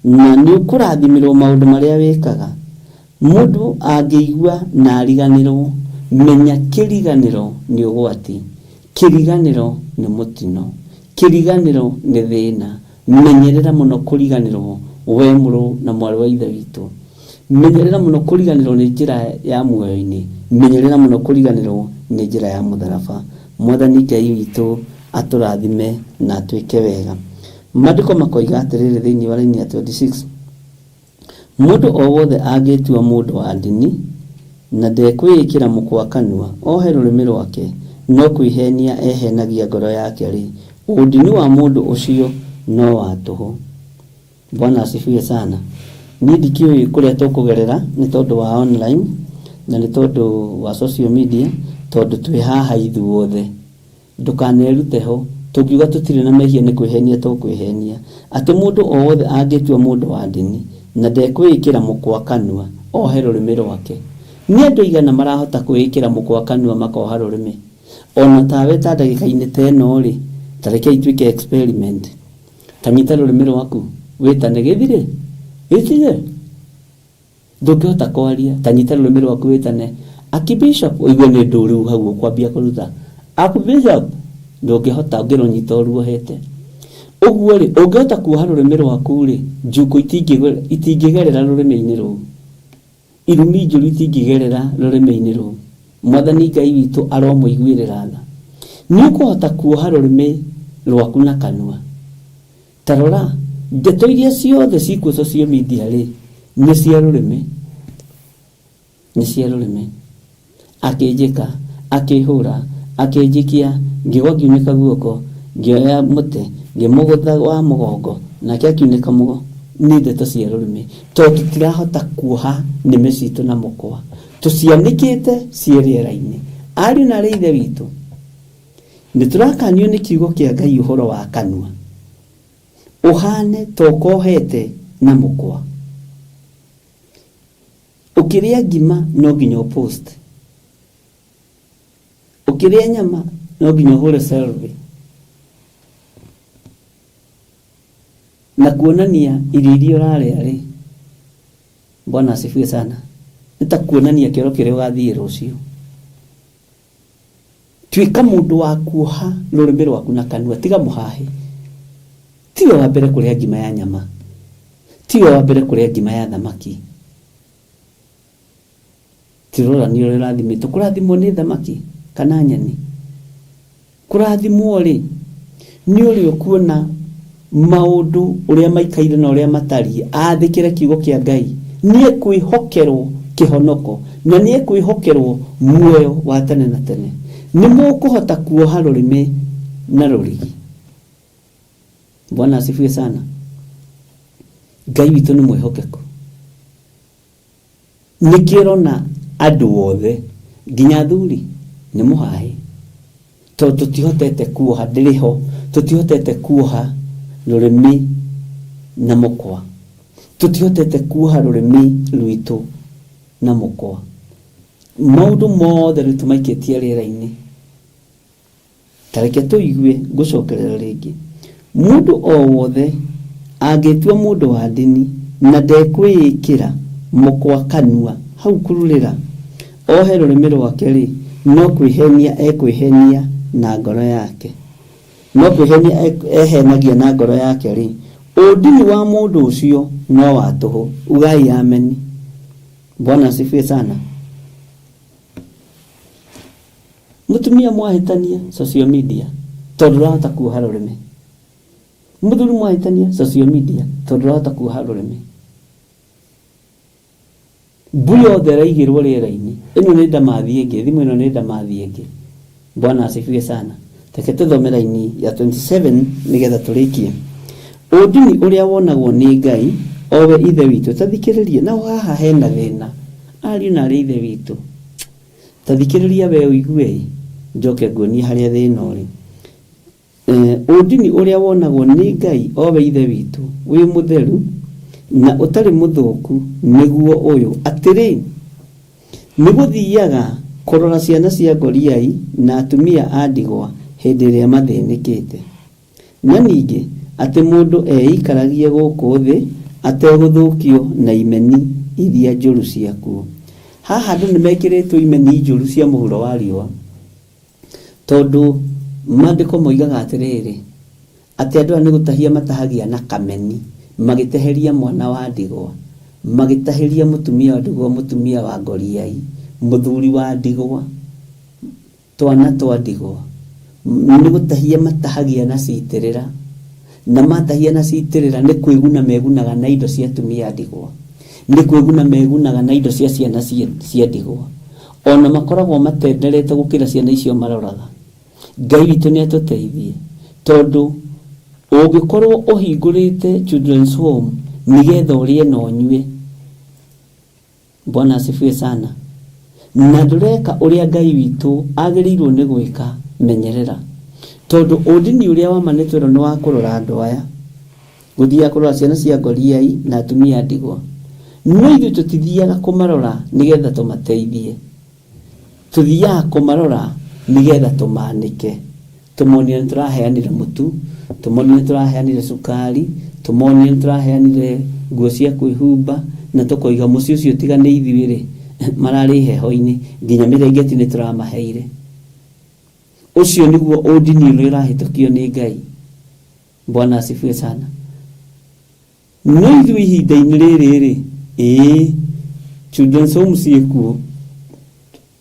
Na nĩ ũkũrathimirwo maũndũ marĩa wĩkaga. Mũndũ angĩigua na ariganĩrwo, menya kĩriganĩro nĩ ũgwati, kĩriganĩro nĩ mũtino, kĩriganĩro nĩ thĩna. Menyerera mũno kũriganĩrwo we mũrũ na mwarĩ wa ithe witũ. Menyerera mũno kũriganĩrwo nĩ njĩra ya muoyo-inĩ, menyerera mũno kũriganĩrwo nĩ njĩra ya mũtharaba. Mwathani Ngai witũ atũrathime na atwĩke wega. Maandĩko makoiga atĩrĩrĩ thĩinĩ wa raini ya 26, Mũndũ o wothe angĩĩtua mũndũ wa ndini, na ndekwĩĩkĩra mũkwa kanua, ohe rũrĩmĩ rwake, no kwĩheenia ehenagia ngoro yake-rĩ, ũndini wa mũndũ ũcio no wa tũhũ. Bwana asifiwe sana. Niĩ ndikĩũĩ kũrĩa tũkũgerera nĩ tondũ wa online na nĩ tondũ wa social media, tondũ twĩ haha ithuothe. Ndũkanerute ho. Tũngiuga tũtirĩ na mehia nĩ kwĩhenia tũkwĩhenia. Atĩ mũndũ o wothe angĩtua mũndũ wa ndini na ndekwĩĩkĩra mũkwa kanua, ohe rũrĩmĩ rwake. Nĩ andũ aigana marahota kwĩĩkĩra mũkwa kanua makoha rũrĩmĩ? Ona tawe ta ndagĩka-inĩ ta ĩno-rĩ, ta rekei twĩke experiment. Ta nyita rũrĩmĩ rwaku wĩtane gĩthire, gĩtige. Ndũngĩhota kwaria, ta nyita rũrĩmĩ rwaku wĩtane Archbishop, ũigue nĩ ndũ rĩu hau ũkwambia kũruta Archbishop, ndũngĩhota ũngĩrũnyita ũruohete. Ũguo rĩ, ũngĩhota kuoha rũrĩmĩ rwaku rĩ, njukũ itingĩgerera rũrĩmĩ-inĩ rũu. Irumi njũru itingĩgerera rũrĩmĩ-inĩ rũu. Mwathani Ngai witũ aromũiguĩrĩra tha. Nĩ ũkũhota kuoha rũrĩmĩ rwaku na kanua. Ta rora, ndeto iria ciothe ciikuo social media rĩ, nĩ cia rũrĩmĩ. Nĩ cia rũrĩmĩ. Akĩnjĩka, akĩhũra, akĩnjikia, ngĩgwa ngiunĩka guoko, ngĩoya mũtĩ, ngĩmũgũtha wa mũgongo, nake akiunĩka mũgo. Nĩ ndeto cia rũrĩmĩ. Tondũ tũtirahota kuoha nĩmĩ citũ na mũkwa. Tũcianĩkĩte ciĩ rĩera-inĩ. Ariũ na aarĩ a Ithe witũ, Nĩ tũrakanio nĩ kiugo kĩa Ngai ũhoro wa kanua. Ũhane ta ũkohete na mũkwa. Ũkĩrĩa ngima no nginya ũ post. Ũkĩrĩa nyama no nginya ũhũre selfie. Na kuonania irio iria ũrarĩa rĩ, Bwana asifiwe sana, nĩ ta kuonania kĩoro kĩrĩa ũgathiĩ rũciũ. Tuĩka mũndũ wa kuoha rũrĩmĩ rwaku na kanua, tiga mũhahĩ. Tiwe wa mbere kũrĩa ngima ya nyama, tiwe wa mbere kũrĩa ngima ya thamaki. Tirorania ũrĩa ũrathimĩtwo, kũrathimwo nĩ thamaki kana nyeni? Kũrathimwo-rĩ, nĩ ũrĩa ũkuona maũndũ ũrĩa maikaire na ũrĩa matariĩ, aathĩkĩre kiugo kĩa Ngai, nĩekwĩhokerwo kĩhonoko, na nĩekwĩhokerwo muoyo wa tene na tene. Nĩmũkũhota kuoha rũrĩmĩ na rũrigi. Bwana asifiwe sana. Ngai witũ nĩ mwĩhokeku. Nĩkĩo ũrona andũ othe nginya athuri nĩ mũhahĩ tondũ tũtihotete kuoha ndĩrĩ ho tũtihotete kuoha rũrĩmĩ na mũkwa tũtihotete kuoha rũrĩmĩ rwitũ na mũkwa maũndũ mothe rĩu tũmaikĩtie rĩera-inĩ Ta reke tũigue ngũcokerera rĩngĩ. Mũndũ o wothe angĩtua mũndũ wa ndini na ndekwĩĩkĩra mũkwa kanua hau kururĩra, ohe rũrĩmĩ rwake-rĩ, no kwĩhenia ekwĩhenia na ngoro yake. No kwĩhenia ehenagia na ngoro yake-rĩ, ũndini wa mũndũ ũcio no wa tũhũ. Ugai ameni. Bwana asifiwe sana. Mũtumia mwahĩtania social media tondũ ndũrahota kuoha rũrĩmĩ. Mũthuri mwahĩtania social media tondũ ndũrahota kuoha rũrĩmĩ. Mbu yothe ĩraigĩrwo rĩera-inĩ. Ĩno nĩ ndamathi ĩngĩ, thimũ ĩno nĩ ndamathi ĩngĩ. Bwana asifiwe sana. Reke tũthome raini ya 27 nĩgetha tũrĩkie. Ũndini ũrĩa wonagwo nĩ Ngai, o we Ithe witũ, ta thikĩrĩria, naho haha hena thĩna, ariũ na aarĩ a Ithe witũ. Ta thikĩrĩria wee ũigue-ĩ, njoke nguonie harĩa thĩna ũrĩ. Ũndini ũrĩa wonagwo nĩ Ngai o we Ithe witũ, wĩ mũtheru na ũtarĩ mũthũku nĩguo ũyũ, atĩrĩ, nĩ gũthiaga kũrora ciana cia ngoriai na atumia a ndigwa hĩndĩ ĩrĩa mathĩnĩkĩte. Na ningĩ atĩ mũndũ eikaragie gũkũ thĩ ategũthũkio na imeni iria njũru ciakuo. Haha andũ nĩmekĩrĩtwo imeni njũru cia mũhuro wa riũa, tondũ Maandĩko moigaga atĩrĩrĩ, atĩ andũ aya nĩ gũtahia matahagia na kameni, magĩteheria mwana wa ndigwa. Magĩtahĩria mũtumia wa ndigwa, mũtumia wa ngoriai, mũthuri wa ndigwa, twana twa ndigwa. Nĩ gũtahia matahagia na citĩrĩra, na matahia na citĩrĩra nĩ kwĩguna megunaga na indo cia atumia a ndigwa, nĩ kwĩguna megunaga na indo cia ciana cia ndigwa. Ona makoragwo matenderete gũkĩra ciana icio maroraga. Ngai witũ nĩ atũteithie, tondũ ũngĩkorwo ũhingũrĩte children's home nĩgetha ũrĩe na ũnyue, Bwana asifiwe sana, na ndũreka ũrĩa Ngai witũ agĩrĩirwo nĩ gwĩka, menyerera, tondũ ũndini ũrĩa wa ma nĩ twerwo nĩ wa kũrora andũ aya, gũthiaga kũrora ciana cia ngoriai na atumia a ndigwa. No ithuĩ tũtithiaga kũmarora nĩgetha tũmateithie, tũthiaga kũmarora nĩgetha tũmanĩke, tũmonie nĩ tũraheanire mũtu, tũmonie nĩ tũraheanire cukari, tũmonie nĩ tũraheanire nguo cia kwĩhumba, na tũkoiga mũciĩ ũcio tiga nĩ ithuĩ rĩ, mararĩ heho-inĩ, nginya mĩrengeti nĩ tũramaheire. Ũcio nĩguo ũndini ũrĩa ũrahĩtũkio nĩ Ngai. Bwana asifiwe sana. No ithuĩ ihinda-inĩ rĩrĩ rĩ, ĩĩ children's home ciĩkuo,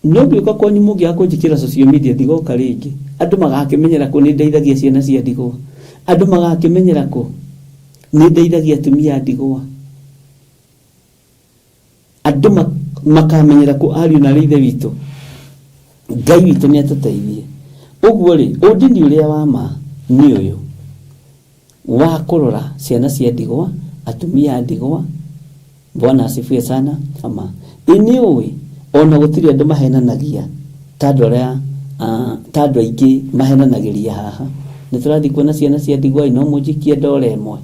no ngĩũka kwanyu mũngĩaga kũnjĩkĩra social media ndigoka rĩngĩ. Andũ magakĩmenyera kũ nĩ ndeithagia ciana cia ndigwa, andũ magakĩmenyera kũ nĩ ndeithagia atumia a ndigwa, andũ makamenyera kũ ariũ na arĩ ithe witũ. Ngai witũ nĩ atũteithie. Ũguo rĩ, ũndini ũrĩa wa ma nĩ ũyũ wa kũrora ciana cia ndigwa, atumia a ndigwa. Bwana asifiwe sana. Ama ĩ nĩ ũĩ ona gũtirĩ andũ mahenanagia ta andũ arĩa ta andũ aingĩ mahenanagĩria haha. Nĩ tũrathiĩ kuona ciana cia ndigwa ĩ, no mũnjikie ndora ĩmwe.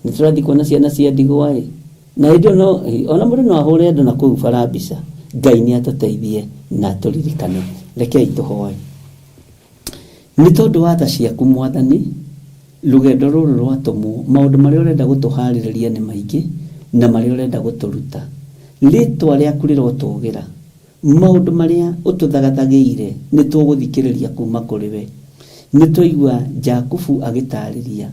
Nĩ tũrathiĩ kuona ciana cia ndigwa ĩ, na hĩndĩ ĩyo no ona mũndũ no ahũre andũ na kũu bara mbica. Ngai nĩ atũteithie na atũririkane. Rekei tũhoe. Nĩ tondũ wa tha ciaku Mwathani, rũgendo rũrũ rwatũmwo, maũndũ marĩa ũrenda gũtũharĩrĩria nĩ maingĩ na marĩa ũrenda gũtũruta. Rĩtwa rĩaku rĩrotũgĩra. Maũndũ marĩa ũtũthagathagĩire nĩ tũgũthikĩrĩria kuma kũrĩ we. Nĩ twaigua Jakubu agĩtarĩria,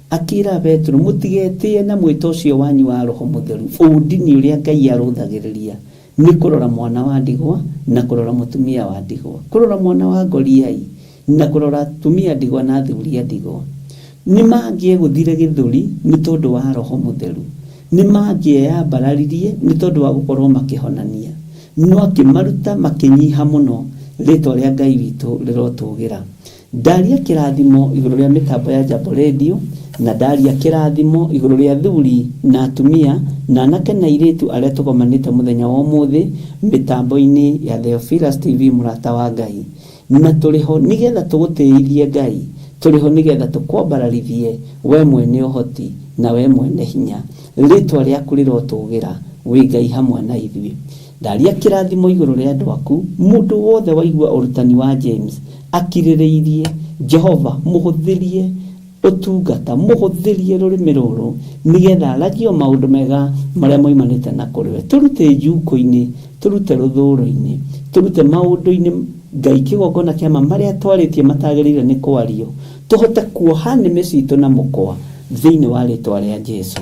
akĩra Petero, mũtigetĩe na mwĩto ũcio wanyu wa Roho Mũtheru. Ũndini ũrĩa Ngai arũthagĩrĩria nĩ kũrora mwana wa ndigwa na kũrora mũtumia wa ndigwa, kũrora mwana wa ngoriai na kũrora atumia ndigwa na athuri a ndigwa. Nĩ mangĩegũthire gĩthũri nĩ tondũ wa Roho Mũtheru, nĩ mangĩeyambararirie nĩ tondũ wa gũkorwo makĩhonania, no akĩmaruta makĩnyiha mũno. Rĩtwa rĩa Ngai witũ rĩrotũgĩra. Ndaria kĩrathimo igũrũ rĩa mĩtambo ya Jambo Radio, na ndaria kĩrathimo igũrũ rĩa athuri na atumia na anake na airĩtu arĩa tũgomanĩte mũthenya wa ũmũthĩ mĩtambo-inĩ ya Theophilus TV mũrata wa Ngai. Na tũrĩ ho nĩgetha tũgũtĩithie Ngai, tũrĩ ho nĩgetha tũkwambararithie we mwene ũhoti na we mwene hinya. Rĩtwa rĩaku rĩrotũgĩra, wĩ Ngai hamwe na ithuĩ. Ndaria kĩrathimo igũrũ rĩa andũ aku, mũndũ wothe waigua ũrutani wa James akirĩrĩirie. Jehova mũhũthĩrie ũtungata, mũhũthĩrie rũrĩmĩ rũrũ nĩgetha aragie o maũndũ mega marĩa moimanĩte na kũrĩ we. Tũrute njukũ-inĩ, tũrute rũthũũro-inĩ, tũrute maũndũ-inĩ Ngai kĩgongona kĩa ma marĩa twarĩtie matagĩrĩire nĩ kwario, tũhote kuoha nĩmĩ citũ na mũkwa thĩinĩ wa rĩtwa rĩa Jesu.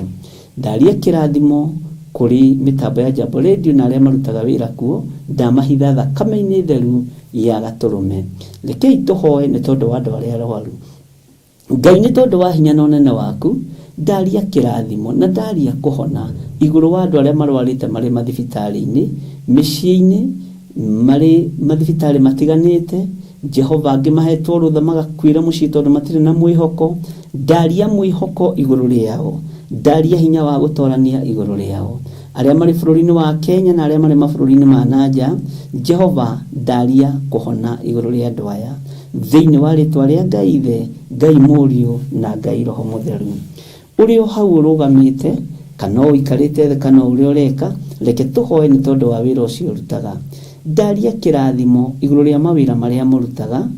Ndaria kĩrathimo kũrĩ mĩtambo ya Jambo Radio na arĩa marutaga wĩra kuo, ndamahitha thakame-inĩ theru ya Gatũrũme. Rekei tũhoe nĩ tondũ wa andũ arĩa arwaru. Ngai nĩ tondũ wa hinya na ũnene waku, ndaria kĩrathimo na ndaria kũhona igũrũ wa andũ arĩa marwarĩte marĩ mathibitarĩ-inĩ, mĩciĩ-inĩ, marĩ mathibitarĩ matiganĩte. Jehova angĩ mahetwo rũtha magakuĩra mũciĩ tondũ matirĩ na mwĩhoko. Ndaria mwĩhoko igũrũ rĩao, ndaria hinya wa gũtorania igũrũ rĩao. Arĩa marĩ bũrũri-inĩ wa Kenya na arĩa marĩ mabũrũri-inĩ ma nanja, Jehova ndaria kũhona igũrũ rĩa andũ aya thĩinĩ wa rĩtwa rĩa Ngai Ithe, Ngai Mũriũ na Ngai Roho Mũtheru. Ũrĩ o hau ũrũgamĩte, kana o ũikarĩte thĩ, kana o ũrĩa ũreka, reke tũhoe nĩ tondũ wa wĩra ũcio ũrutaga. Ndaria kĩrathimo igũrũ rĩa mawĩra marĩa mũrutaga,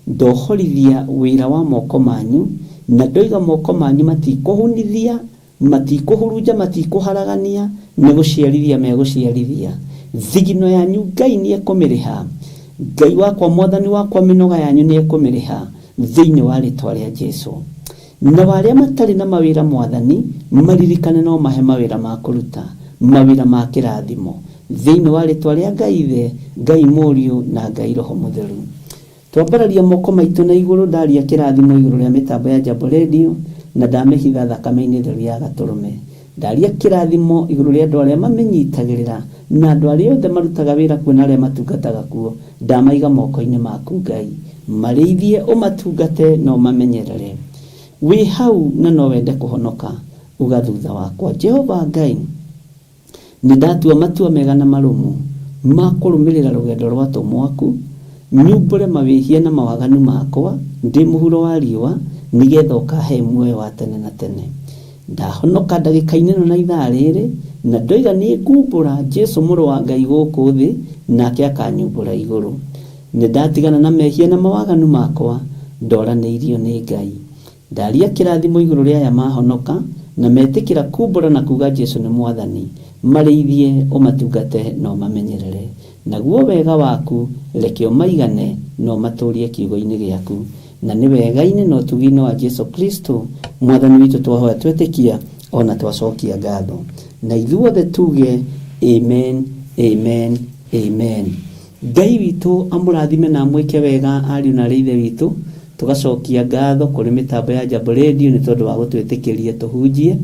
ndohorithia wĩra wa moko manyu, na ndoiga moko manyu matikũhunithia, matikũhurunja, matikũharagania, nĩ gũciarithia megũciarithia. Thigino yanyu Ngai nĩ ekũmĩrĩha. Ngai wakwa, Mwathani wakwa, mĩnoga yanyu nĩ ekũmĩrĩha thĩinĩ wa rĩtwa rĩa Jesu. Na arĩa matarĩ na mawĩra Mwathani, maririkane no mahe mawĩra ma kũruta. Mawĩra ma kĩrathimo thĩinĩ wa rĩtwa rĩa Ngai Ithe, Ngai Mũriũ na Ngai Roho Mũtheru. Twambararia moko maitũ na igũrũ ndaria kĩrathimo igũrũ rĩa mĩtambo ya Jambo Radio na ndamĩhitha thakame-inĩ theru ya Gatũrũme. Ndaria kĩrathimo igũrũ rĩa andũ arĩa mamĩnyitagĩrĩra na andũ arĩa othe marutaga wĩra kuo na arĩa matungataga kuo. Ndamaiga moko-inĩ maku Ngai. Marĩithie, ũmatungate na ũmamenyerere. Wĩ hau na no wende kũhonoka, uga thutha wakwa, Jehova Ngai, Nĩ ndatua matua mega na marũmu ma kũrũmĩrĩra rũgendo rwa atũmwo aku, nyumbũre mawĩhia na mawaganu makwa ndĩ mũhuro wa riũa, nĩ getha ũkahe muoyo wa tene na tene. Ndahonoka ndagĩka-inĩ ĩno na ithaa rĩrĩ, na ndoiga nĩ ngumbũra Jesu Mũrũ wa Ngai gũkũ thĩ, nake akanyumbũra igũrũ. Nĩ ndatigana na mehia na mawaganu makwa, ndoranĩirio nĩ Ngai. Ndaria kĩrathimo igũrũ rĩa aya mahonoka na metĩkĩra kumbũra na kuga Jesu nĩ Mwathani, marĩithie, ũmatungate na ũmamenyerere. Naguo wega waku reke ũmaigane na ũmatũrie kiugo-inĩ gĩaku. Na nĩ wega-inĩ na ũtugi-inĩ wa Jesu Kristo Mwathani witũ twahoya twetĩkia o na twacokia ngatho. Na ithuothe tuge Amen, Amen, Amen. Ngai witũ amũrathime na amwĩke wega ariũ na arĩ ithe witũ. Tũgacokia ngatho kũrĩ mĩtambo ya Jambo Radio nĩ tondũ wa gũtwĩtĩkĩria tũhunjie.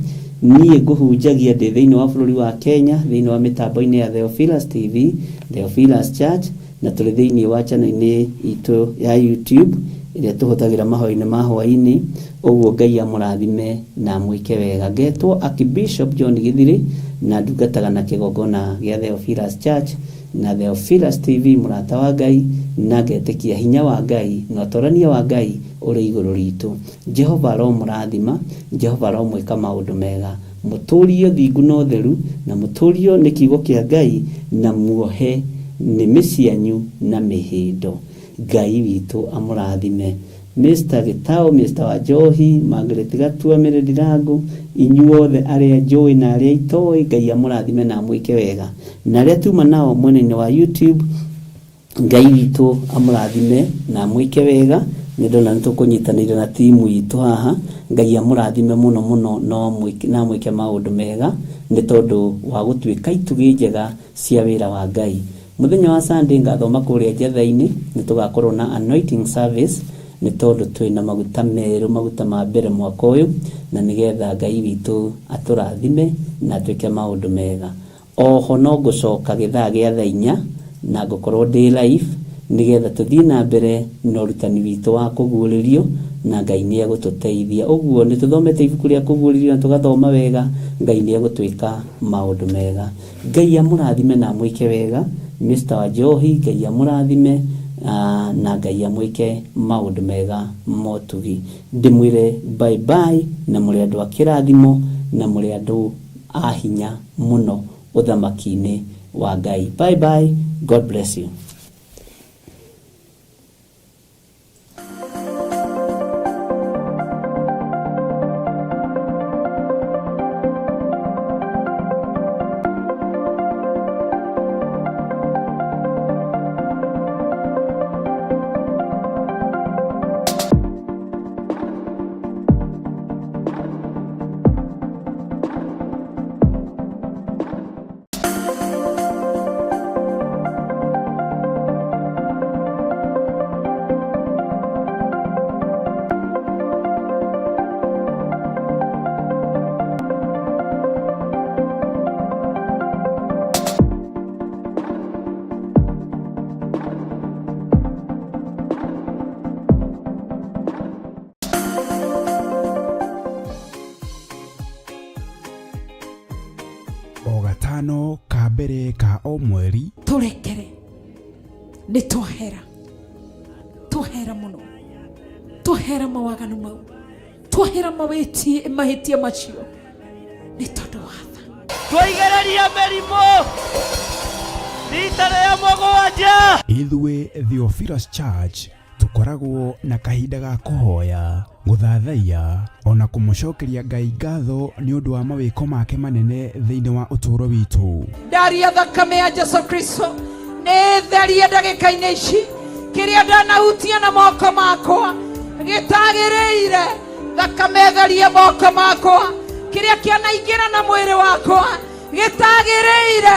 Niĩ ngũhunjagia ndĩ thĩinĩ wa bũrũri wa Kenya thĩinĩ wa mĩtambo-inĩ ya Theophilus TV, Theophilus Church, na tũrĩ thĩinĩ wa channel-inĩ itũ ya YouTube ĩrĩa tũhũthagĩra mahoya-inĩ ma hwaĩ-inĩ. Ũguo Ngai amũrathime na amwĩke wega. Ngetwo Archbishop John Gĩthirĩ na ndungataga na kĩgongona gĩa Theophilus Church na Theophilus TV mũrata wa Ngai, na ngetĩkia hinya wa Ngai na ũtorania wa Ngai ũrĩ igũrũ ritũ. Jehova aromũrathima, Jehova aromwĩka maũndũ mega. Mũtũrio thingu na ũtheru, na mũtũrio nĩ kiugo kĩa Ngai, na muohe nĩmĩ cianyu na mĩhĩndo. Ngai witũ amũrathime. Mister Gĩtaũ, Mister Wanjohi, Margaret Gatua, Mary Ndirangu, inyuothe arĩa njũĩ na arĩa itoĩ, Ngai amũrathime na amwĩke wega. Na arĩa tuma nao mwena-inĩ wa YouTube, Ngai witũ amũrathime na amwĩke wega. Nĩ ndona nĩ tũkũnyitanĩire na timu itũ haha. Ngai amũrathime mũno mũno na amwĩke maũndũ mega nĩ tondũ wa gũtuĩka itugĩ njega cia wĩra wa Ngai. Mũthenya wa Sunday ngathoma kũrĩa Njetha-inĩ, nĩ tũgakorwo na anointing service nĩ tondũ twĩna maguta merũ, maguta ma mbere mwaka ũyũ, na nĩgetha Ngai witũ atũrathime na atwĩke maũndũ mega. Oho no ngũcoka gĩthaa gĩa thaa inya na ngũkorwo ndĩ live nĩgetha tũthiĩ na mbere na ũrutani witũ wa kũguũrĩrio na Ngai nĩ egũtũteithia. Ũguo nĩ tũthomete ibuku rĩa kũguũrĩrio na tũgathoma wega, Ngai nĩ egũtwĩka maũndũ mega. Ngai amũrathime na amwĩke wega Mister Wanjohi, Ngai amũrathime na Ngai amwĩke maũndũ mega motugi. Ndĩmwĩre bye bye na mũrĩ andũ a kĩrathimo na mũrĩ andũ a hinya mũno ũthamaki-inĩ wa Ngai. Bye bye, God bless you. O gatano ka mbere ka o mweri. Tũrekere, nĩ twahera, twahera mũno, twahera mawaganu mau, twahera mawĩtie mahĩtia macio nĩ tondũ wa tha. Twaigereria mĩrimũ rita rĩa mũgwanja. Ithuĩ Theophilus Church Tũkoragwo na kahinda ga kũhoya, gũthathaiya, o na kũmũcokeria Ngai ngatho nĩ ũndũ wa mawĩko make manene thĩinĩ wa ũtũũro witũ. Ndaria thakame ya Jesu Kristo nĩ therie ndagĩka-inĩ ici kĩrĩa ndanahutia na moko makwa gĩtagĩrĩire, thakame therie moko makwa, kĩrĩa kĩanaingĩra na mwĩrĩ wakwa. Gĩtagĩrĩire,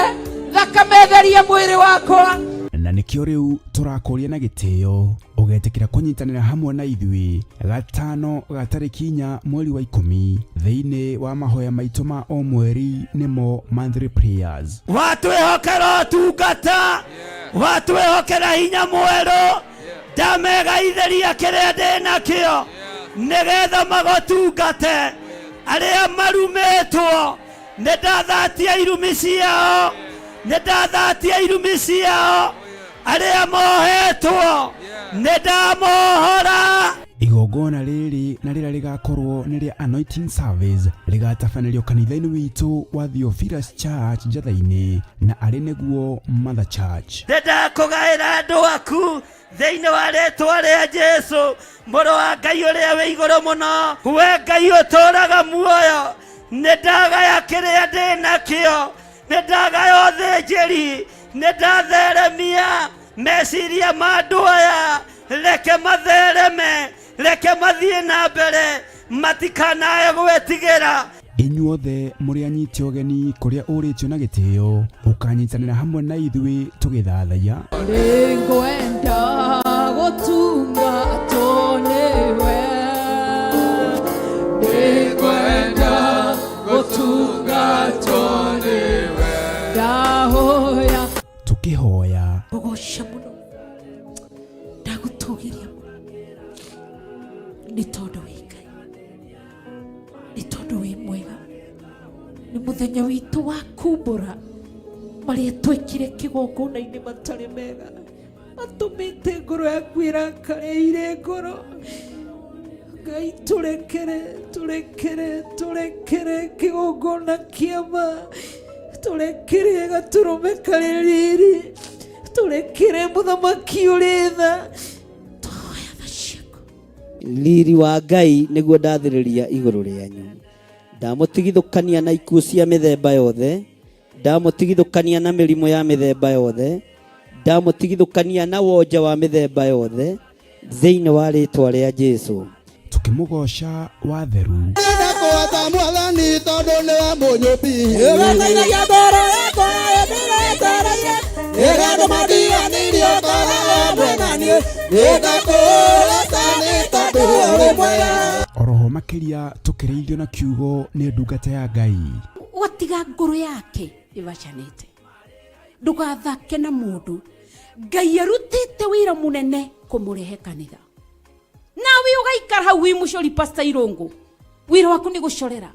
thakame therie mwĩrĩ wakwa. Na nĩkĩo rĩu tũrakũria na gĩtĩo ũgetĩkĩra kũnyitanĩra hamwe na ithuĩ gatano ga tarĩki 4 mweri wa 10 thĩinĩ wa mahoya maitũ ma o mweri, nĩmo monthly prayers. Watwĩhokera ũtungata, watwĩhokera hinya mwerũ, ndamegaithĩria kĩrĩa ndĩ nakĩo nĩgetha magũtungate. Arĩa marumĩtwo, nĩ ndathatia irumi ciao, nĩ ndathatia irumi ciao. Arĩa mohetwo, nĩ ndamohora. Igongona rĩrĩ na rĩrĩa rĩgakorwo nĩ rĩa anointing service rĩgatabanĩrio kanitha-inĩ witũ wa Theophilus Church Njatha-inĩ, na arĩ nĩguo Mother Church. Nĩ ndakũgaĩra andũ aku thĩinĩ wa rĩtwa rĩa Jesu, mũrũ wa Ngai ũrĩa wĩ igũrũ mũno. We Ngai ũtũũraga muoyo, nĩ ndagaya kĩrĩa ndĩ nakĩo, nĩ ndagaya ũthĩnjĩri, nĩ ndatheremia meciria ma andũ aya. Reke mathereme, reke mathiĩ na mbere, matikanae gwĩtigĩra. Inyuothe mũrĩ anyite ũgeni kũrĩa ũrĩtio na gĩtĩo, ũkanyitanĩra hamwe na ithuĩ tũgĩthathaiya. Nĩngwenda gũtungatwo nĩwe, nĩngwenda gũtungatwo nĩwe, ndahoya. Tũkĩhoya. Ngũgoca mũno, ndagũtũgĩria mũno, nĩ tondũ wĩ Ngai, nĩ tondũ wĩ mwega. Nĩ mũthenya witũ wa kumbũra marĩa twekire kĩgongona-inĩ matarĩ mega, matũmĩte ngoro yaku ĩrakare ire ngoro. Ngai, tũrekere, tũrekere, tũrekere kĩgongona kĩa ma, tũrekere gatũrũme karĩ riri, tũrekere mũthamaki ũrĩ tha. Tũhoya tha ciaku. Riri wa Ngai nĩguo ndathĩrĩria igũrũ rĩanyu. Ndamũtigithũkania na ikuũ cia mĩthemba yothe, ndamũtigithũkania na mĩrimũ ya mĩthemba yothe, ndamũtigithũkania na wonja wa mĩthemba yothe, thĩinĩ wa rĩtwa rĩa Jesu. Tũkĩmũgoca watheru. Ndakũhota Mwathani tondũ nĩwe mũnyũmbi. Ĩgataithagia ngoro yakwa ĩndĩretereire, Rĩrĩa andũ mandiganĩirie ũkoragwo hamwe na niĩ. Nĩndakũhota nĩ tondũ ũrĩ mwega. Oroho makĩria tũkĩrĩithio na kiugo nĩ ndungata ya Ngai. Watiga ngoro yake ĩbacanĩte, ndũgathake na mũndũ. Ngai arutĩte wĩra mũnene kũmũrehe kanitha, nawe ũgaikara hau wĩ mũcori. Pastor Irũngũ, wĩra waku nĩ gũcorera,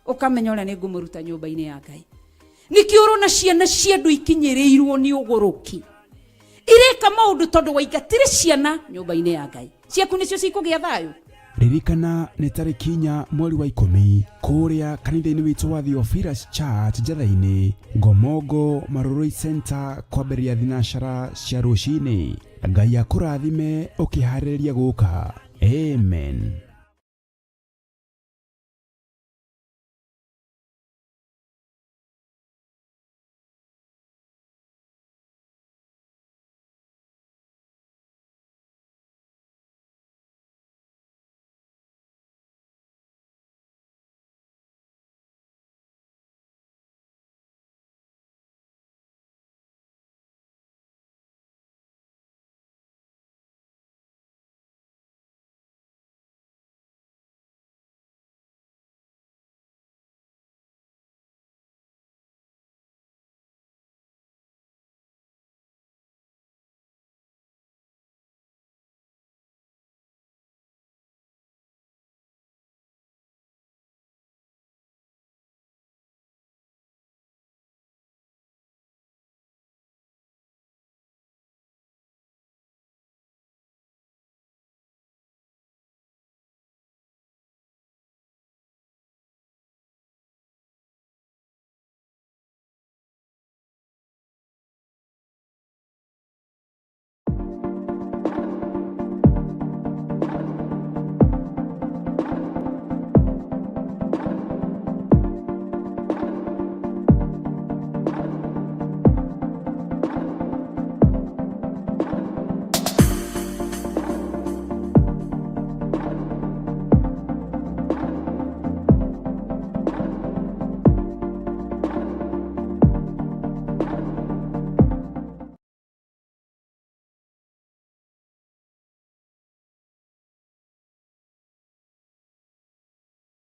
ũkamenya ũrĩa nĩ ngũmũruta nyũmba-inĩ ya Ngai. Nĩkĩo ũrona ciana cia andũ ikinyĩrĩirwo nĩ ũgũrũki, ireka maũndũ tondũ waingatire ciana nyũmba-inĩ ya Ngai. Ciaku nĩcio cikũgĩa thayũ. Ririkana nĩ tarĩki 4 mweri wa 10 kũrĩa kanitha-inĩ witũ wa Theophilus Church Njatha-inĩ, Ngomongo Marurui Center, kwambĩrĩria thinacara cia rũcinĩ. Ngai akũrathime ũkĩharĩrĩria gũka. Amen.